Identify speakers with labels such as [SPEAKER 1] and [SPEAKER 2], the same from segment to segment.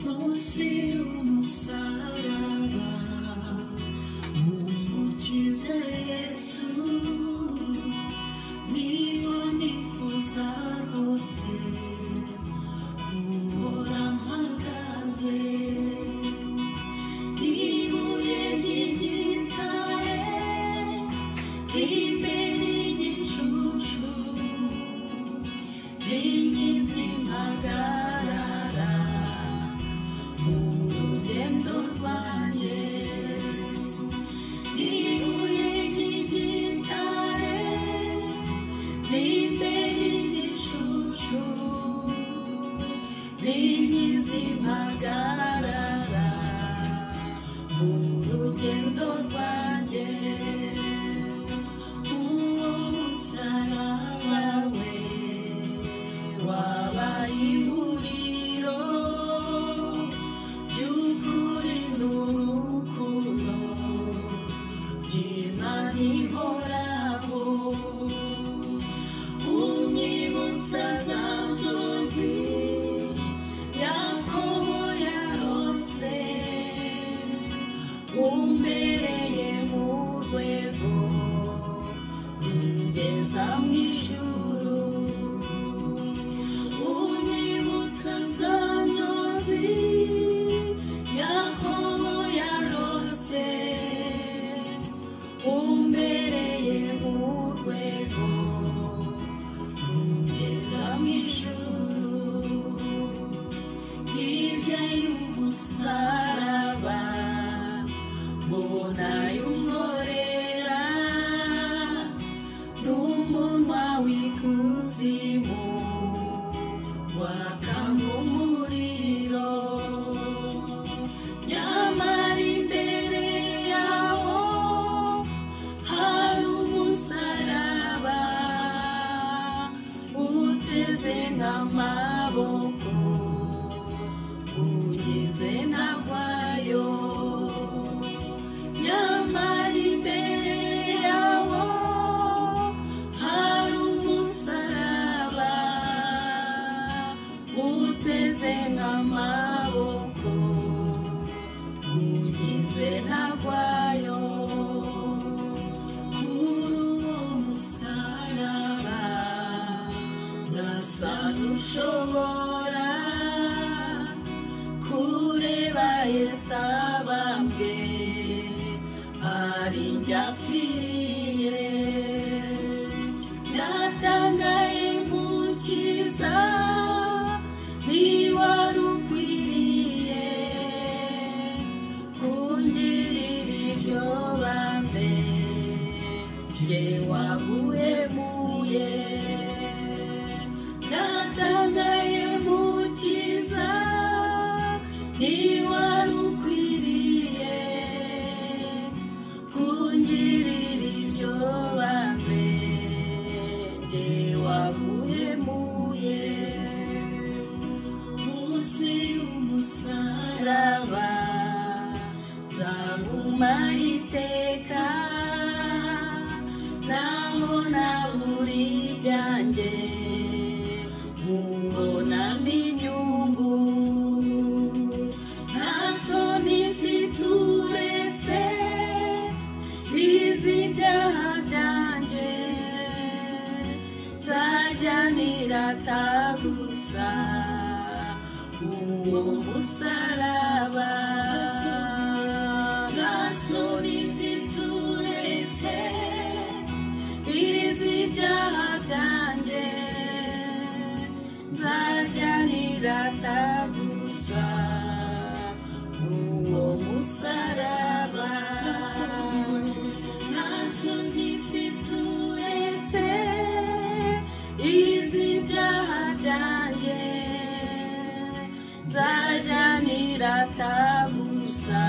[SPEAKER 1] Munsi y'umusaraba Umukiza Yesu, niwo nifuza rwose guhora mpagaze. Ibuye ry'igitare rimbere igicucu, rinkiza impagarara mu rugendo rwanjye. Ibuye ry'igitare rimbere igicucu, rinkiza impagarara mu rugendo rwanjye. Uwo musaraba we wabaye ihuriro ry'ukuri n'urukundo by'Imana ihoraho. Unyibutsa za nzozi Yakobo yarose, umbereye mu rwego rugeza mu ijuru. Unyibutsa za nzozi Yakobo yarose, umbereye mu rwego rugeza mu ijuru. Hirya y'umusaraba mbona y'umworera, n'umunwa w'ikuzimu waka nk'umuriro. Nyamara imbere yawo hari umusaraba uteze nk'amaboko, ugize ntagwayo. Nyamara imbere yawo hari umusaraba uteze nk'amaboko, ugize ntagwayo. Kuri uwo musaraba ndasa n'ushobora kureba Yesu abambwe, ari njye apfiriye. Natangaye Mukiza, ntiwari ukwiriye kungirira iryo bambe, jye waguhemuye. Natangaye Mukiza, ntiwari ukwiriye kungirira iryo bambe, jye waguhemuye. Munsi y'umusaraba nzaguma iteka, naho nabura ibyanjye mubonamo inyungu. Nta soni mfite uretse iz'ibyaha byanjye, nzajya nirata gusa uwo musaraba. Nta soni mfite uretse iz'ibyaha byanjye, nzajya nirata gusa uwo musaraba. Nta soni mfite uretse iz'ibyaha byanjye, nzajya nirata gusa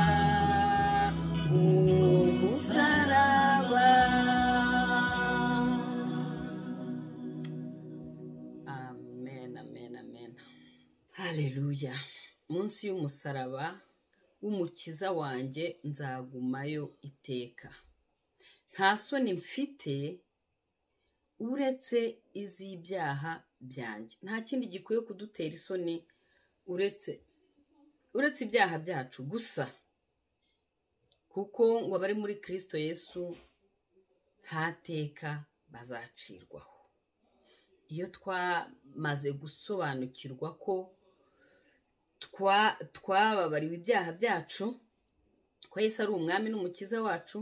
[SPEAKER 1] uwo musaraba.
[SPEAKER 2] Amen, amen, amen. Haleluya. Munsi y'umusaraba w'Umukiza wanjye nzagumayo iteka. Nta soni mfite uretse iz'ibyaha byanjye. Nta kindi gikwiye kudutera isoni uretse ibyaha byacu gusa, kuko ngo abari muri Kristo Yesu nta teka bazacirwaho. Iyo twamaze gusobanukirwa ko twababariwe ibyaha byacu, ko Yesu ari umwami n'umukiza wacu,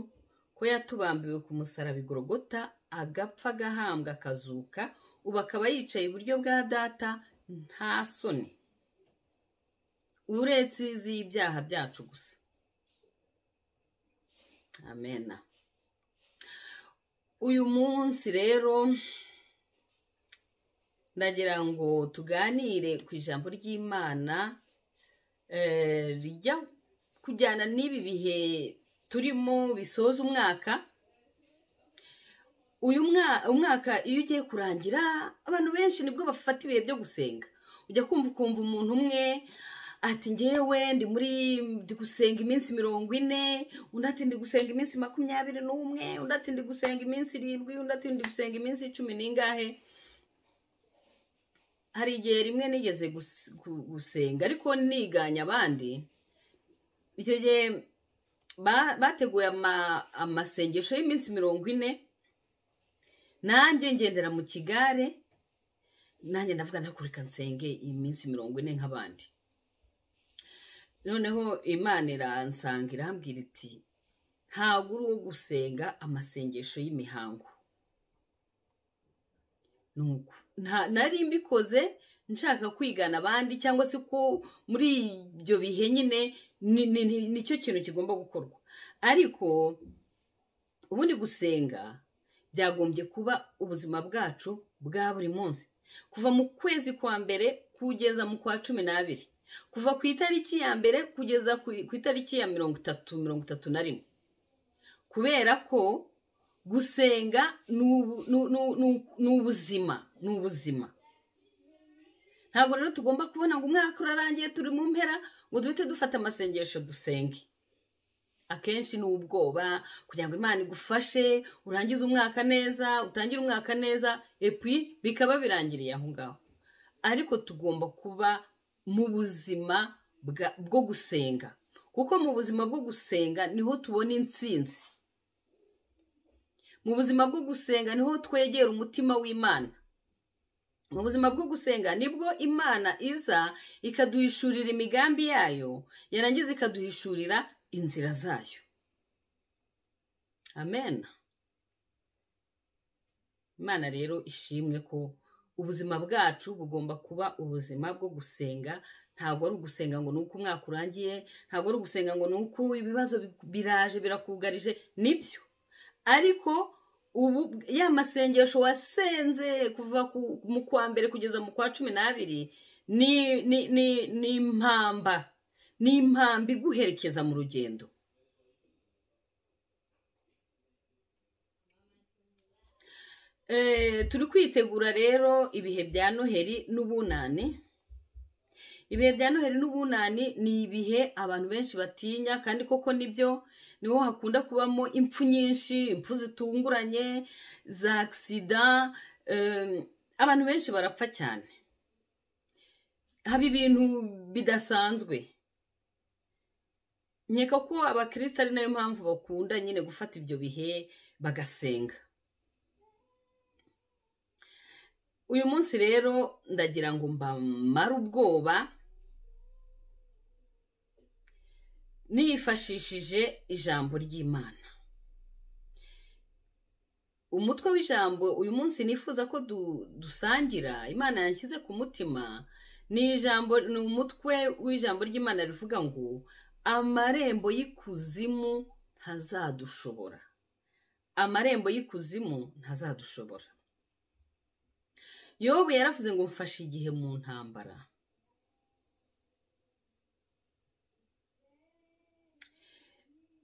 [SPEAKER 2] ko yatubambiwe ku musaraba i Golgotha, agapfa agahambwa akazuka, ubu akaba yicaye iburyo bwa Data, nta soni uretse iz'ibyaha byacu gusa. Amena. Uyu munsi rero ndagira ngo tuganire ku ijambo ry'Imana rijya kujyana n'ibi bihe turimo bisoza umwaka. Uyu umwaka iyo ugiye kurangira, abantu benshi nibwo bafata ibihe byo gusenga. Ujya kumva ukumva umuntu umwe ati ngewe ndi gusenga iminsi 40, undi ati ndi gusenga iminsi 21, undi ati ndi gusenga iminsi 7, undi ati ndi gusenga iminsi 10 n'ingahe. Hari igihe rimwe nigeze gusenga ariko niganya abandi. Icyo gihe bateguye amasengesho y'iminsi 40, nanjye ngendera mu kigare, nanjye ndavuga ndakureka nsenge iminsi 40 nk'abandi. Noneho Imana iransanga irambwira iti ntabwo uri uwo gusenga amasengesho y'imihango. Nuko nari mbikoze nshaka kwigana abandi, cyangwa se ko muri ibyo bihe nyine nicyo kintu kigomba gukorwa. Ariko ubundi gusenga byagombye kuba ubuzima bwacu bwa buri munsi, kuva mu kwezi kwa mbere kugeza mu kwa 12, kuva ku itariki ya mbere kugeza ku itariki ya 30, 31. Kubera ko gusenga ni ubuzima, ni ubuzima. Ntabwo rero tugomba kubona ngo umwaka urarangiye turi mu mpera ngo duhite dufata amasengesho dusenge. Akenshi ni ubwoba kugira ngo Imana igufashe urangize umwaka neza, utangire umwaka neza, epi bikaba birangiriye aho ngaho. Ariko tugomba kuba mu buzima bwo gusenga, kuko mu buzima bwo gusenga niho tubona intsinzi. Mu buzima bwo gusenga niho twegera umutima w'Imana. Mu buzima bwo gusenga nibwo Imana iza ikaduhishurira imigambi yayo, yarangiza ikaduhishurira inzira zayo. Amen. Imana rero ishimwe ko ubuzima bwacu bugomba kuba ubuzima bwo gusenga. Ntabwo ari ugusenga ngo nuko umwaka urangiye, ntabwo ari ugusenga ngo nuko ibibazo biraje birakugarije, nibyo. Ariko ubu ya masengesho wasenze kuva mu kwa mbere kugeza mu kwa 12 ni impamba, ni impamba iguherekeza mu rugendo. Turi kwitegura rero ibihe bya Noheri n'ubunani. Ibihe bya Noheri n'ubunani ni ibihe abantu benshi batinya, kandi koko nibyo, niho hakunda kubamo impfu nyinshi, impfu zitunguranye, za accident, abantu benshi barapfa cyane. Haba ibintu bidasanzwe. Nkeka ko abakristo ari nayo mpamvu bakunda nyine gufata ibyo bihe bagasenga. Uyu munsi rero ndagira ngo mbamare ubwoba nifashishije ijambo ry'Imana. Umutwe w'ijambo uyu munsi nifuza ko dusangira, Imana yanshyize ku mutima, ni ijambo, ni umutwe w'ijambo ry'Imana rivuga ngo amarembo y'ikuzimu ntazadushobora. Amarembo y'ikuzimu ntazadushobora. Yobu yaravuze ngo mfashe igihe mu ntambara.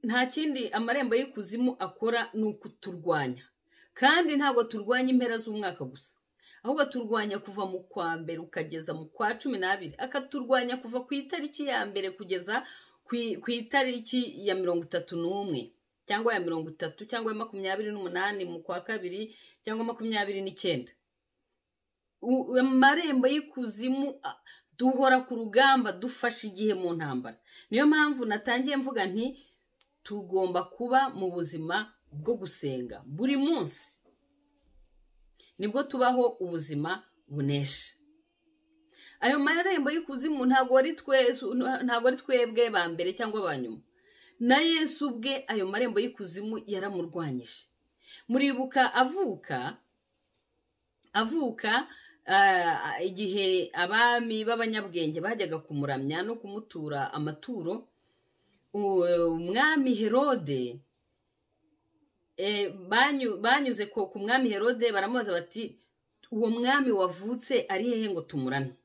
[SPEAKER 2] Nta kindi amarembo y'ikuzimu akora ni ukuturwanya. Kandi ntabwo turwanya impera z'umwaka gusa, ahubwo turwanya kuva mu kwa mbere ukageza mu kwa 12, akaturwanya kuva ku itariki ya mbere kugeza ku itariki ya 31. cyangwa ya 30 cyangwa ya 28 mu kwa kabiri cyangwa 29. Amarembo y'ikuzimu duhora ku rugamba, dufashe igihe mu ntambara. Niyo mpamvu natangiye mvuga nti tugomba kuba mu buzima bwo gusenga buri munsi, nibwo tubaho ubuzima bunesha. Ayo marembo y'ikuzimu ntabwo ari twebwe ba mbere cyangwa ba nyuma. Na Yesu ubwe ayo marembo y'ikuzimu yaramurwanyije. Muribuka avuka igihe abami b'abanyabwenge bajyaga kumuramya no kumutura amaturo, umwami Herode banyuze ku mwami Herode baramubaza bati uwo mwami wavutse ari hehe ngo tumuramye?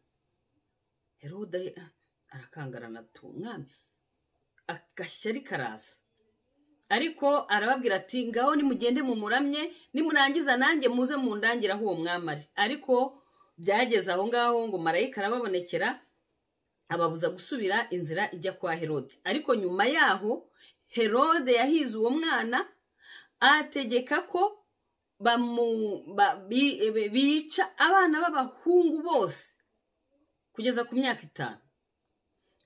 [SPEAKER 2] Herode arakangarana ati umwami agashyari karaza, ariko arababwira ati ngaho nimugende mumuramye, nimurangiza nanjye muze mundangira aho uwo mwami ari. Ariko byageze aho ngaho ngo marayika arababonekera ababuza gusubira inzira ijya kwa Herode. Ariko nyuma yaho Herode yahize uwo mwana, ategeka ko bica abana b'abahungu bose kugeza ku myaka 5.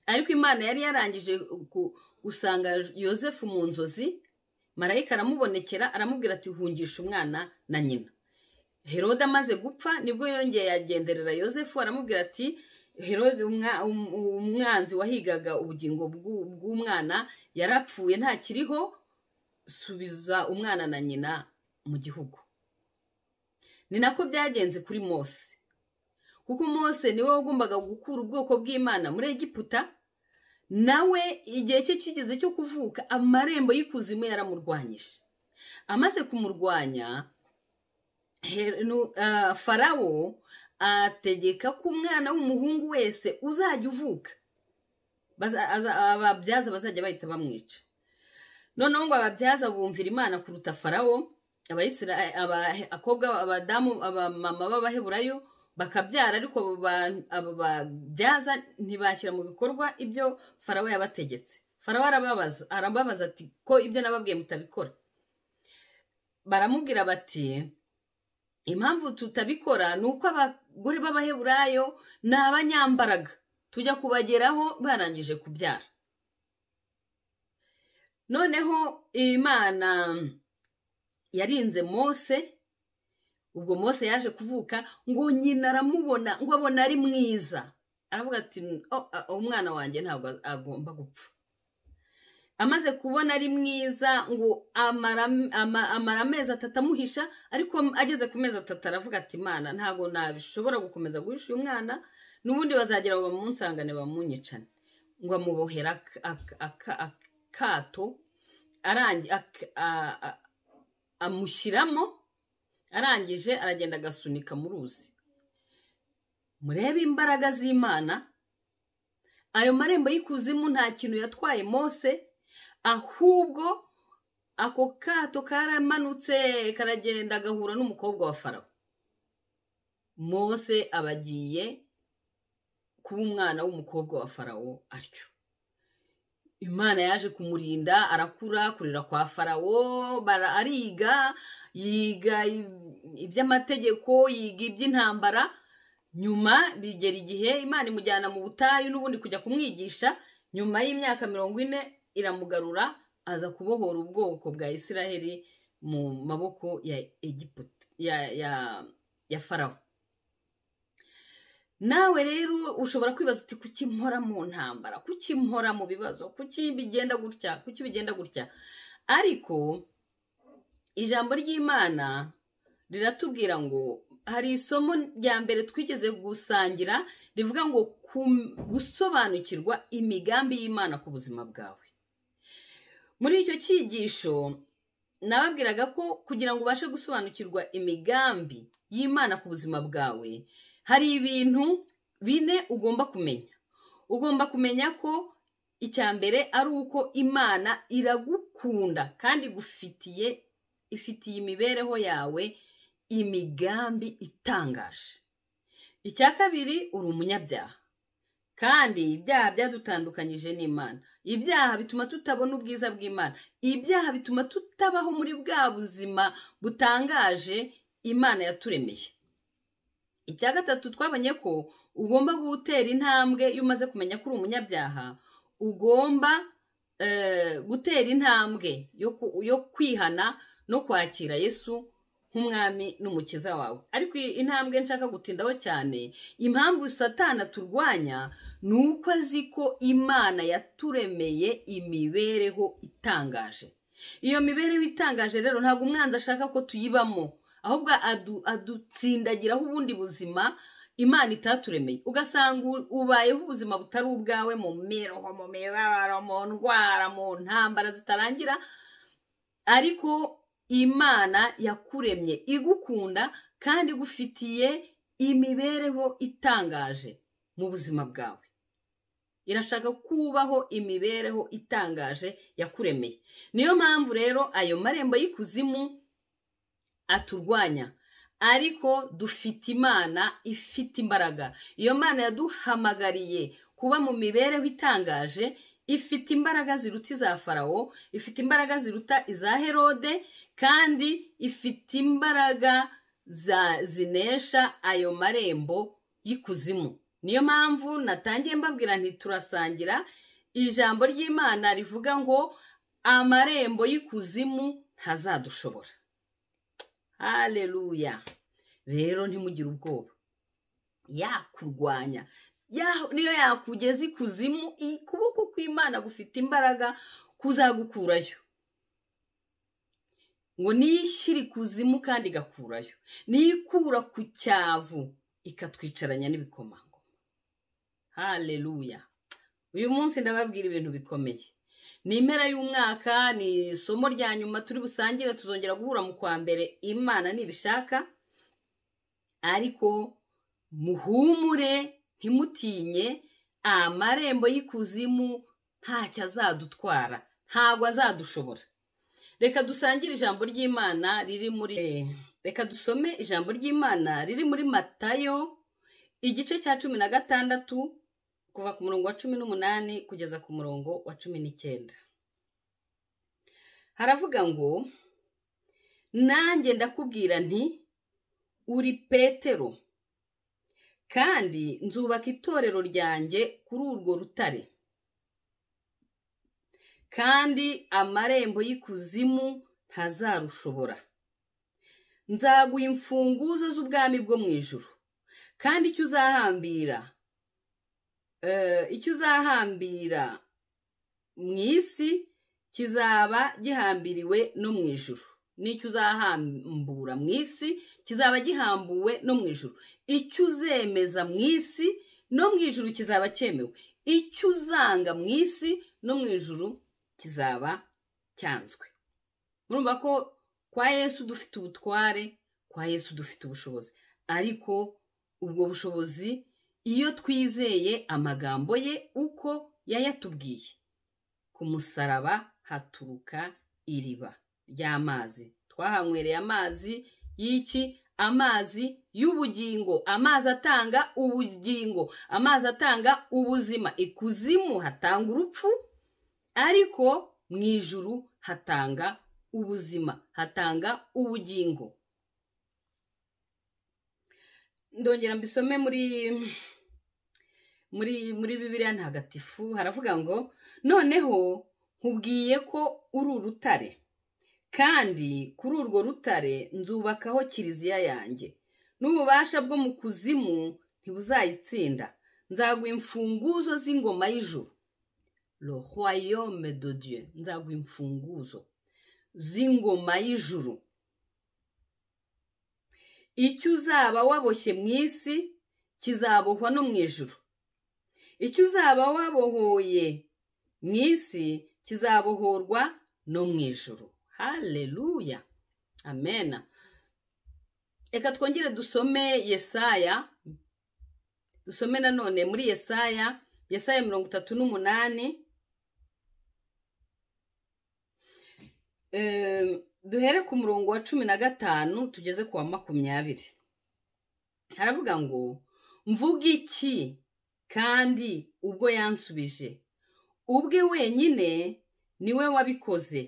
[SPEAKER 2] Ariko Imana yari yarangije gusanga Yosefu mu nzozi, marayika aramubonekera aramubwira ati hungisha umwana na nyina. Herode amaze gupfa nibwo yongeye yagenderera Yosefu aramubwira ati Herode umwanzi wahigaga ubugingo bw'umwana yarapfuye ntakiriho, subiza umwana na nyina mu gihugu. Ni nako byagenze kuri Mose, kuko Mose niwe wagombaga gukura ubwoko bw'Imana muri Egiputa. Nawe igihe cye kigeze cyo kuvuka, amarembo y'ikuzimu yaramurwanyije. Amaze kumurwanya, Farawo ategeka ko umwana w'umuhungu wese uzajya uvuka ababyaza bazajya bahita bamwica. Noneho ngo ababyaza bumvira Imana kuruta Farawo, abakobwa, abadamu, abamama b'Abaheburayo bakabyara, ariko abo babyaza ntibashyira mu bikorwa ibyo Farawo yabategetse. Farawo arababaza ati ko ibyo nababwiye mutabikora? Baramubwira bati impamvu tutabikora ni uko abagore b'Abaheburayo ni abanyambaraga, tujya kubageraho barangije kubyara. Noneho Imana yarinze Mose. Ubwo Mose yaje kuvuka, ngo nyina aramubona, ngo abona ari mwiza, aravuga ati umwana wanjye ntabwo agomba gupfa. Amaze kubona ari mwiza, ngo amara amezi 3 amuhisha, ariko ageze ku mezi 3 aravuga ati Imana ntabwo nabishobora gukomeza guhisha uyu mwana, n'ubundi bazagera bamunsangane bamunyicane. Ngo amubohera akato, amushyiramo, arangije aragenda agasunika mu ruzi. Murebe imbaraga z'Imana. Ayo marembo y'ikuzimu nta kintu yatwaye Mose, ahubwo ako kato karamanutse karagenda agahura n'umukobwa wa Farawo. Mose abagiye kuba umwana w'umukobwa wa Farawo atyo. Imana yaje kumurinda, arakura, kurira kwa Farawo, ariga, yiga iby'amategeko, yiga iby'intambara. Nyuma bigera igihe Imana imujyana mu butayu n'ubundi kujya kumwigisha. Nyuma y'imyaka 40 iramugarura, aza kubohora ubwoko bwa Isiraheli mu maboko ya Egiputa ya Farawo. Nawe rero ushobora kwibaza uti kuki mpora mu ntambara, kuki mpora mu bibazo, kuki bigenda gutya, kuki bigenda gutya? Ariko ijambo ry'Imana riratubwira ngo hari isomo rya mbere twigeze gusangira rivuga ngo gusobanukirwa imigambi y'Imana ku buzima bwawe. Muri icyo cyigisho nababwiraga ko kugira ngo ubashe gusobanukirwa imigambi y'Imana ku buzima bwawe, hari ibintu 4 ugomba kumenya. Ugomba kumenya ko icya mbere ari uko Imana iragukunda kandi ifitiye imibereho yawe imigambi itangaje. Icya kabiri, uri umunyabyaha. Kandi ibyaha byadutandukanyije n'Imana. Ibyaha bituma tutabona ubwiza bw'Imana. Ibyaha bituma tutabaho muri bwa buzima butangaje Imana yaturemeye. Icya gatatu, twabonye ko ugomba gutera intambwe. Iyo umaze kumenya ko uri umunyabyaha, ugomba gutera intambwe yo kwihana no kwakira Yesu nk'umwami n'umukiza wawe. Ariko intambwe nshaka gutindaho cyane, impamvu Satani aturwanya ni uko azi ko Imana yaturemeye imibereho itangaje. Iyo mibereho itangaje rero ntabwo umwanzi ashaka ko tuyibamo, ahubwo adutsindagiraho ubundi buzima Imana itaturemeye, ugasanga ubayeho ubuzima butari ubwawe, mu miruho, mu mibabaro, mu ndwara, mu ntambara zitarangira. Ariko Imana yakuremye igukunda kandi igufitiye imibereho itangaje mu buzima bwawe. Irashaka kubaho imibereho itangaje yakuremeye. Niyo mpamvu rero ayo marembo y'ikuzimu aturwanya. Ariko dufite Imana ifite imbaraga. Iyo Mana yaduhamagariye kuba mu mibereho itangaje ifite imbaraga ziruta iza Farawo, ifite imbaraga ziruta iza Herode, kandi ifite imbaraga zinesha ayo marembo y'ikuzimu. Niyo mpamvu natangiye mbabwira nti turasangira ijambo ry'Imana rivuga ngo amarembo y'ikuzimu ntazadushobora. Haleluya! Rero ntimugire ubwoba. Yakurwanya, niyo yakugeza ikuzimu, ukuboko kw'Imana gufite imbaraga kuzagukurayo. Ngo niyo ishyira ikuzimu kandi igakurayo, niyo ikura ku cyavu ikatwicaranya n'ibikomangoma. Haleluya! Uyu munsi ndababwira ibintu bikomeye. Ni impera y'umwaka, ni isomo rya nyuma turi busangire, tuzongera guhura mu kwa mbere Imana nibishaka. Ariko muhumure, ntimutinye, amarembo y'ikuzimu ntacyo azadutwara, ntabwo azadushobora. Reka dusangire ijambo ry'Imana riri muri, reka dusome ijambo ry'Imana riri muri Matayo igice cya 16, kuva ku murongo wa 18 kugeza ku murongo wa 19. Haravuga ngo: nanjye ndakubwira nti uri Petero, kandi nzubaka itorero ryanjye kuri urwo rutare, kandi amarembo y'ikuzimu ntazarushobora. Nzaguha imfunguzo z'ubwami bwo mu ijuru, kandi icyo uzahambira mu isi kizaba gihambiriwe no mu ijuru, n'icyo uzahambura mu isi kizaba gihambuwe no mu ijuru, icyo uzemeza mu isi no mu ijuru kizaba cyemewe, icyo uzanga mu isi no mu ijuru kizaba cyanzwe. Murumva ko kwa Yesu dufite ubutware, kwa Yesu dufite ubushobozi. Ariko ubwo bushobozi iyo twizeye amagambo ye uko yayatubwiye. Ku musaraba haturuka iriba ry'amazi. Twahanywereye amazi y'iki? Amazi y'ubugingo, amazi atanga ubugingo, amazi atanga ubuzima. Ikuzimu hatanga urupfu, ariko mu ijuru hatanga ubuzima, hatanga ubugingo. Ndongera mbisome muri Bibiliya ntagatifu. Haravuga ngo: noneho nkubwiye ko uri urutare, kandi kuri urwo rutare nzubakaho kiliziya yanjye, n'ububasha bwo mu kuzimu ntibuzayitsinda. Nzaguha imfunguzo z'ingoma y'ijuru, le royaume de Dieu. Nzaguha imfunguzo z'ingoma y'ijuru. Icyo uzaba waboshye mu isi kizabohwa no mu ijuru, icyo uzaba wabohoye mu isi kizabohorwa no mu ijuru. Haleluya, amena. Reka twongere dusome Yesaya, dusome nanone muri Yesaya, Yesaya 38. Duhere ku murongo wa 15 tugeze ku wa 20. Haravuga ngo: mvuga iki Kandi ubwo yansubije, ubwe wenyine niwe wabikoze.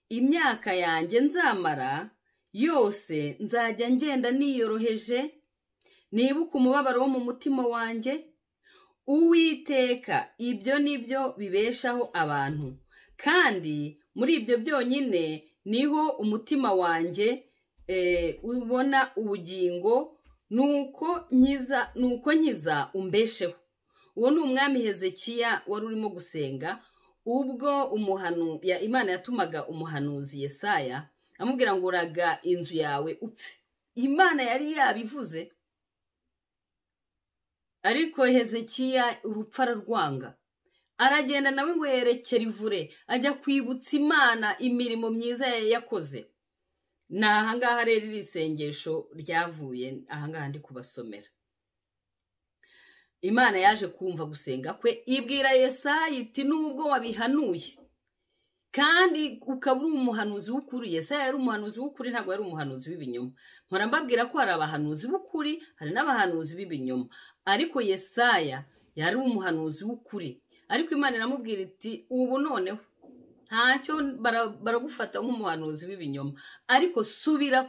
[SPEAKER 2] Imyaka yanjye nzamara yose nzajya ngenda niyoroheje, nibuka umubabaro wo mu mutima wanjye. Uwiteka, ibyo nibyo bibeshaho abantu, kandi muri ibyo byonyine niho umutima wanjye ubona ubugingo, nuko nkiza umbesheho. Uwo ni umwami Hezekiya wari urimo gusenga ubwo Imana yatumaga umuhanuzi Yesaya amubwira ngo uraga inzu yawe upfe. Imana yari yabivuze, ariko Hezekiya urupfu ararwanga, aragenda nawe ngo yerekere ivure, ajya kwibutsa Imana imirimo myiza yakoze. Ni ahangaha rero iri sengesho ryavuye, ahangaha ndi kubasomera. Imana yaje kumva gusenga kwe, ibwira Yesaya iti nubwo wabihanuye kandi ukaba uri umuhanuzi w'ukuri. Yesaya yari umuhanuzi w'ukuri, ntabwo yari umuhanuzi w'ibinyoma. Mpora mbabwira ko hari abahanuzi b'ukuri, hari n'abahanuzi b'ibinyoma, ariko Yesaya yari umuhanuzi w'ukuri. Ariko Imana iramubwira iti ubu noneho ntacyo baragufata nk'umuhanuzi w'ibinyoma, ariko subira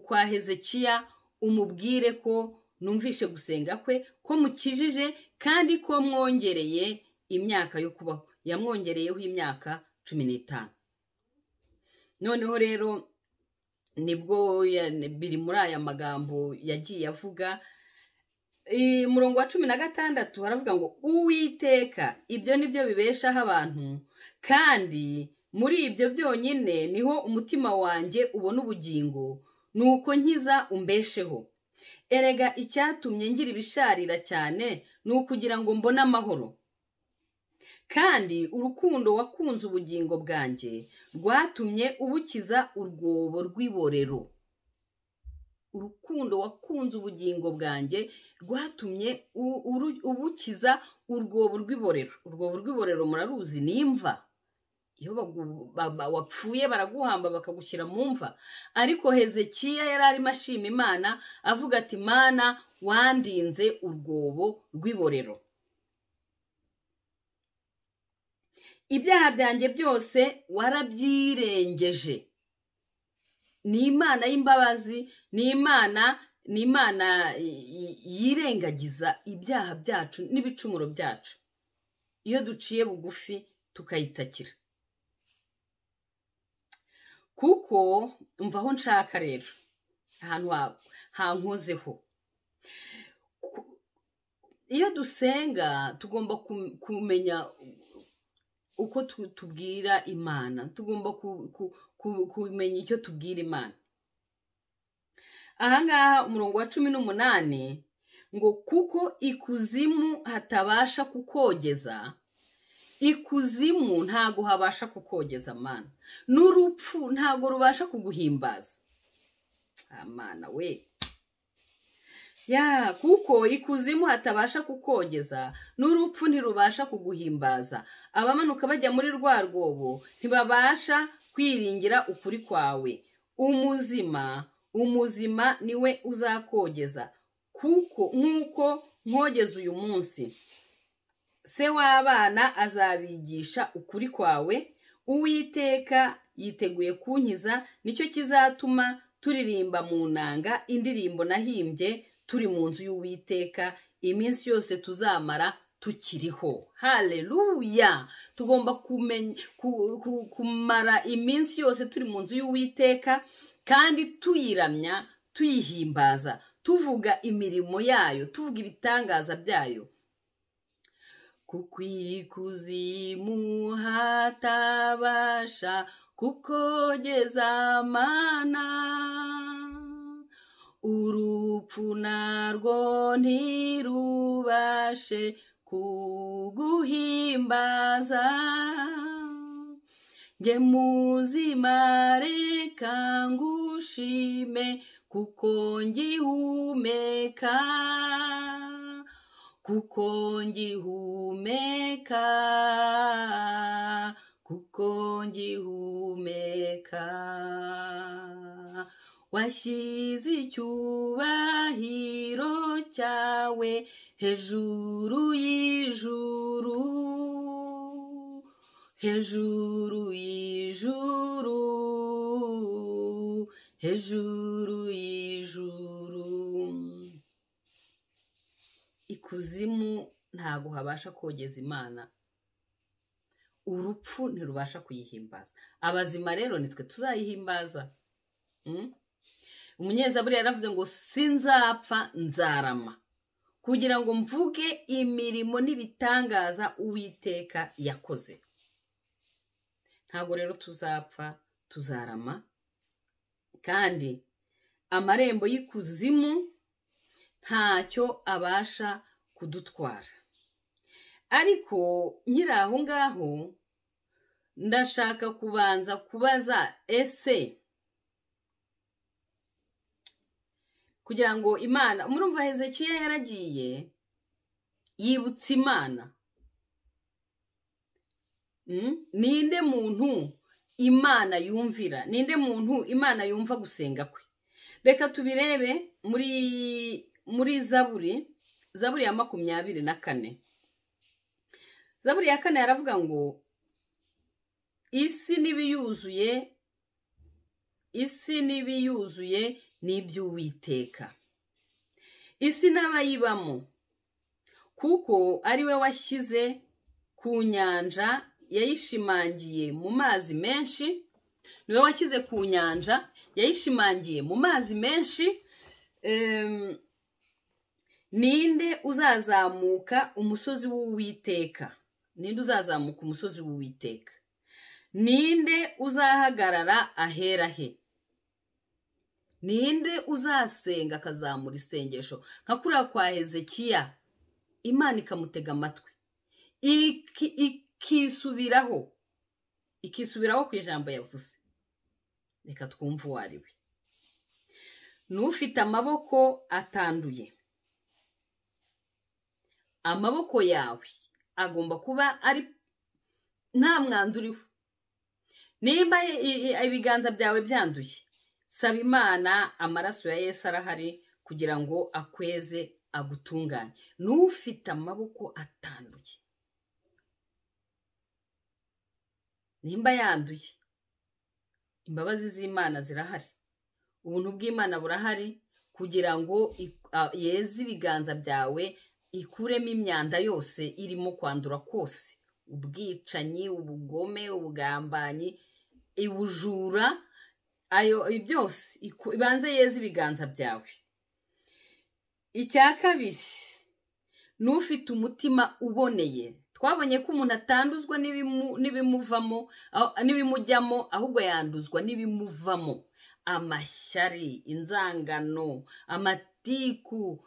[SPEAKER 2] kwa Hezekiya umubwire ko numvishe gusenga kwe, ko mukijije kandi ko mwongereye imyaka yo kubaho. Yamwongereyeho imyaka 15. Noneho rero nibwo biri muri aya magambo yagiye avuga. Umurongo wa 16 haravuga ngo Uwiteka, ibyo nibyo bibeshaho abantu, kandi muri ibyo byonyine niho umutima wanjye ubona ubugingo, nuko nkiza umbesheho. Erega icyatumye ngira ibisharira cyane ni ukugira ngo mbone amahoro, kandi urukundo wakunze ubugingo bwanjye rwatumye ubukiza urwobo rw'iborero. Urukundo wakunze ubugingo bwanjye rwatumye ubukiza urwobo rw'iborero. Urwobo rw'iborero muraruzi, ni imva. Iyo wapfuye baraguhamba bakagushyira mu mva. Ariko Hezekiya yari arimo ashima Imana avuga ati Mana wandinze urwobo rw'iborero. Ibyaha byanjye byose warabyirengeje. Ni Imana y'imbabazi, ni Imana yirengagiza ibyaha byacu n'ibicumuro byacu iyo duciye bugufi tukayitakira. Kuko umva aho nshaka rero, ahantu hankozeho. Iyo dusenga tugomba kumenya uko tubwira Imana, tugomba kumenya icyo tubwira Imana. Ahangaha umurongo wa 18 ngo kuko ikuzimu hatabasha kukogeza. Ikuzimu ntago habasha kukogeza Mana, n'urupfu ntago rubasha kuguhimbaza Amana we. Ya kuko ikuzimu hatabasha kukogeza, n'urupfu ntirubasha kuguhimbaza. Abamanuka bajya muri rwa rwobo ntibabasha kwiringira ukuri kwawe. Umuzima niwe uzakogeza, kuko nkuko nkogeza uyu munsi. Se w'abana azabigisha ukuri kwawe. Uwiteka yiteguye kunkiza, nicyo kizatuma turirimba mu nanga indirimbo nahimbye turi mu nzu y'Uwiteka iminsi yose tuzamara tukiriho. Haleluya! Tugomba kumara iminsi yose turi mu nzu y'Uwiteka, kandi tuyiramya, tuyihimbaza, tuvuga imirimo yayo, tuvuga ibitangaza byayo. Kuko ikuzimu hatabasha kukogeza Mana, urupfu narwo ntirubashe kuguhimbaza. Nge muzima reka ngushime, kuko ngihumeka, kuko ngihumeka, kuko ngihumeka. Washyize icyubahiro cyawe Hejuru y'ijuru, hejuru y'ijuru, hejuru y'ijuru. Ikuzimu ntago habasha kogeza Imana, urupfu ntirubasha kuyihimbaza. Abazima rero nitwe tuzayihimbaza. Umunyezaburi yaravuze ngo sinzapfa nzarama, kugira ngo mvuge imirimo n'ibitangaza Uwiteka yakoze. Ntabwo rero tuzapfa, tuzarama. Kandi amarembo y'ikuzimu ntacyo abasha kudutwara. Ariko nkiri aho ngaho ndashaka kubanza kubaza, ese kugira ngo Imana, murumva Hezekiya yaragiye yibutsa Imana. Ninde muntu Imana yumvira? Ninde muntu Imana yumva gusenga kwe? Reka tubirebe muri Zaburi, Zaburi ya 24. Zaburi ya 4 yaravuga ngo isi n'ibiyuzuye, isi n'ibiyuzuye n'iby'Uwiteka, isi n'abayibamo, kuko ari we washyize ku nyanja yayishimangiye mu mazi menshi. Niwe washyize ku nyanja yayishimangiye mu mazi menshi. Ninde uzazamuka umusozi w'Uwiteka? Ninde uzazamuka umusozi w'Uwiteka? Ninde uzahagarara ahera he? Ninde uzasenga akazamura isengesho nka kuriya kwa Hezekiya, Imana ikamutega amatwi, ikisubiraho, ikisubiraho ku ijambo yavuze? Reka twumve uwo ari we. N'ufite amaboko atanduye. Amaboko yawe agomba kuba ari nta mwanda uriho. Nimba ibiganza byawe byanduye, saba Imana, amaraso ya Yesu arahari kugira ngo akweze, agutunganye. N'ufite amaboko atanduye, nimba yanduye, imbabazi z'Imana zirahari, ubuntu bw'Imana burahari kugira ngo yeze ibiganza byawe, ikuremo imyanda yose irimo kwandura kose, ubwicanyi, ubugome, ubugambanyi, ubujura, ayo byose ibanze yeze ibiganza byawe. Icya kabiri, n'ufite umutima uboneye. Twabonye ko umuntu atanduzwa n'ibimuvamo, n'ibimujyamo, ahubwo yanduzwa n'ibimuvamo: amashyari, inzangano, amatiku,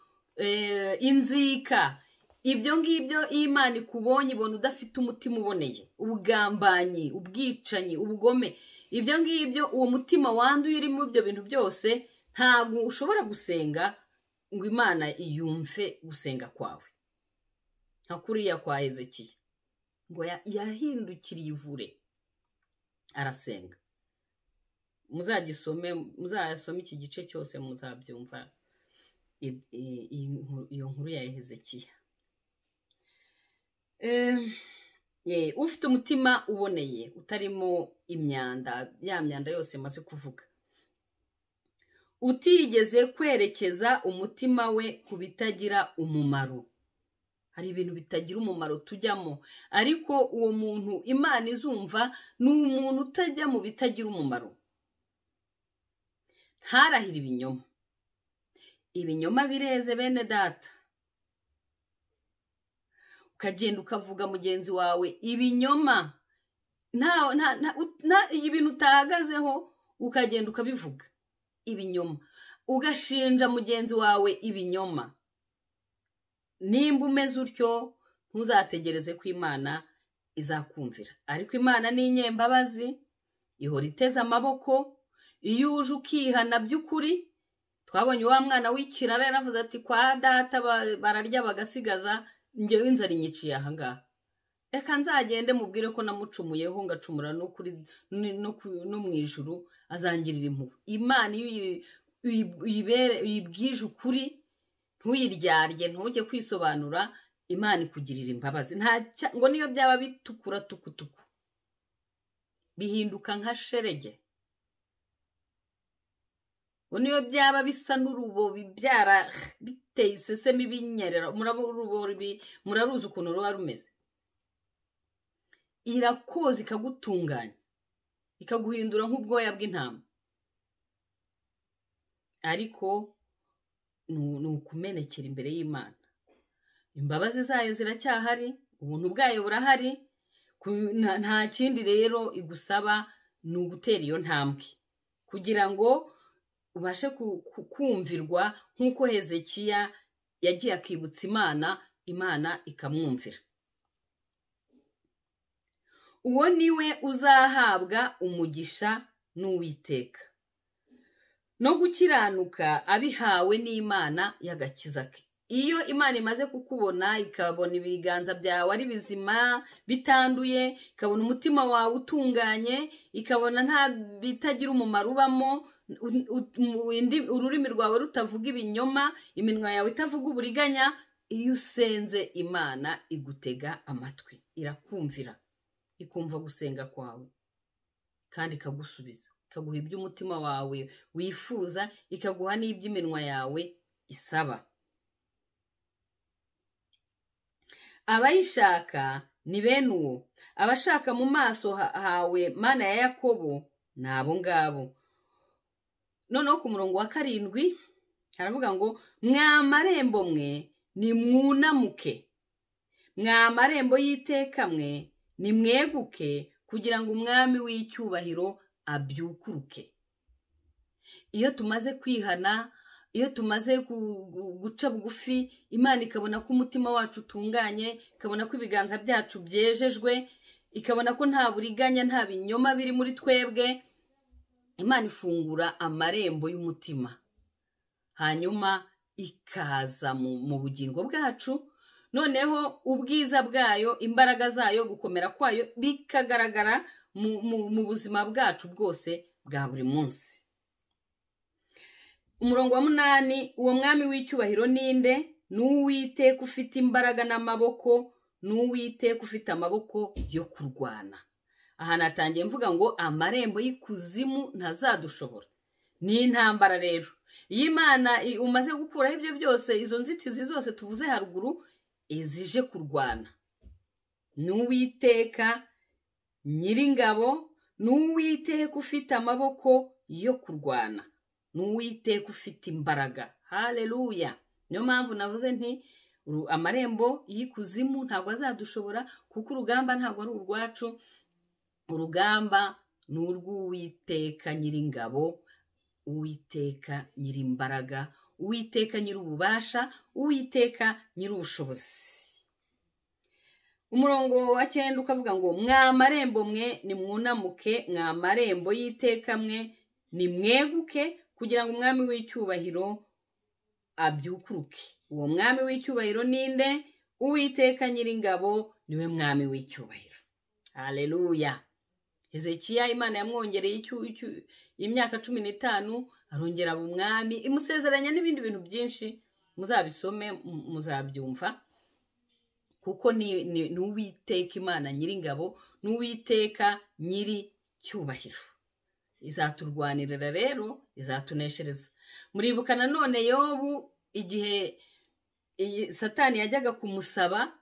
[SPEAKER 2] inzika. Ibyo ngibyo iyo Imana ikubonye ibona udafite umutima uboneye, ubugambanyi, ubwicanyi, ubugome, ibyo ngibyo, uwo mutima wanduye urimo ibyo bintu byose, ntabwo ushobora gusenga ngo Imana iyumve gusenga kwawe. Nka kuriya kwa Hezekiya, ngo yahindukiriye ivure arasenga. Muzagisome, muzasome iki gice cyose, muzabyumva iyo nkuru ya Hezekiya. Ufite umutima uboneye, utarimo imyanda, ya myanda yose maze kuvuga, utigeze kwerekeza umutima we ku bitagira umumaro. Hari ibintu bitagira umumaro tujyamo, ariko uwo muntu Imana izumva ni umuntu utajya mu bitagira umumaro. Ntarahira ibinyoma. Ibinyoma bireze bene data. Ukagenda ukavuga mugenzi wawe ibinyoma, nta ibintu utahagazeho, ukagenda ukabivuga ibinyoma, ugashinja mugenzi wawe ibinyoma. Nimba umeze utyo, ntuzategereze ko Imana izakumvira. Ariko Imana ni inyembabazi, ihora iteze amaboko. Iyo uje ukihana by'ukuri, twabonye wa mwana w'ikirara yaravuze ati kwa data bararya bagasigaza, njyewe inzara inyiciye aha ngaha, reka nzagende mubwire ko namucumuyeho, ngacumura no kuri no mu ijuru, azangirira impuhwe. Imana iyo uyibwije ukuri, Ntuyiryarye, ntujye kwisobanura, Imana ikugirira imbabazi. Ngo niyo byaba bitukura tukutuku, bihinduka nka sherege. Ngo niyo byaba bisa n'urubobi, byara biteye isesemi, binyerera, muraruzi ukuntu ruba rumeze. Irakoza ikagutunganya, ikaguhindura nk'ubwoya bw'intama. Ariko ni ukumenekera imbere y'Imana. Imbabazi zayo ziracyahari, ubuntu bwayo burahari, nta kindi rero igusaba ni ugutera iyo ntambwe kugira ngo ubashe kumvirwa nk'uko Hezekiya yagiye akibutsa Imana, Imana ikamwumvira. Uwo niwe uzahabwa umugisha n'Uwiteka, no gukiranuka abihawe n'Imana y'agakiza ke. Iyo Imana imaze kukubona, ikabona ibiganza byawe ari bizima bitanduye, ikabona umutima wawe utunganye, ikabona nta bitagira umumaro ubamo, ururimi rwawe rutavuga ibinyoma, iminwa yawe itavuga uburiganya, iyo usenze Imana igutega amatwi, irakumvira, ikumva gusenga kwawe kandi ikagusubiza, ikaguha ibyo umutima wawe wifuza, ikaguha n'iby'iminwa yawe isaba. Abayishaka ni bene uwo, abashaka mu maso hawe Mana ya Yakobo ni abo ngabo. Noneho ku murongo wa 7 haravuga ngo mwa marembo mwe nimwunamuke, mwa marembo y'iteka mwe nimweguke, kugira ngo umwami w'icyubahiro abyukuruke. Iyo tumaze kwihana, iyo tumaze guca bugufi, Imana ikabona ko umutima wacu utunganye, ikabona ko ibiganza byacu byejejwe, ikabona ko nta buriganya, nta binyoma biri muri twebwe, Imana ifungura amarembo y'umutima, hanyuma ikaza mu bugingo bwacu. Noneho ubwiza bwayo, imbaraga zayo, gukomera kwayo bikagaragara mu buzima bwacu bwose bwa buri munsi. Umurongo wa 8, uwo mwami w'icyubahiro ninde? Ni Uwiteka ufite imbaraga n'amaboko, ni Uwiteka ufite amaboko yo kurwana. Aha natangiye mvuga ngo amarembo y'ikuzimu ntazadushobora. Ni intambara rero. Iyo Imana umaze gukuraho ibyo byose, izo nzitizi zose tuvuze haruguru, izije kurwana. Ni Uwiteka nyiringabo, ni Uwiteka ufite amaboko yo kurwana, ni Uwiteka ufite imbaraga. Haleluya! Niyo mpamvu navuze nti amarembo y'ikuzimu ntabwo azadushobora, kuko urugamba ntabwo ari urwacu, urugamba ni urw'Uwiteka nyiringabo, Uwiteka nyirimbaraga, Uwiteka nyir'ububasha, Uwiteka nyir'ubushobozi. Umurongo wa 9 ukavuga ngo mwa marembo mwe nimwunamuke, mwa marembo y'iteka mwe nimweguke, kugira ngo umwami w'icyubahiro abyukuruke. Uwo mwami w'icyubahiro ninde? Uwiteka nyiringabo niwe mwami w'icyubahiro. Haleluya! Hezekiya Imana yamwongereye imyaka 15, arongera aba umwami, imusezeranya n'ibindi bintu byinshi, muzabisome muzabyumva, kuko ni Uwiteka Imana nyiringabo, ni Uwiteka nyiri cyubahiro. Izaturwanirira rero, izatuneshereza. Muribuka nanone Yobu igihe Satani yajyaga kumusaba,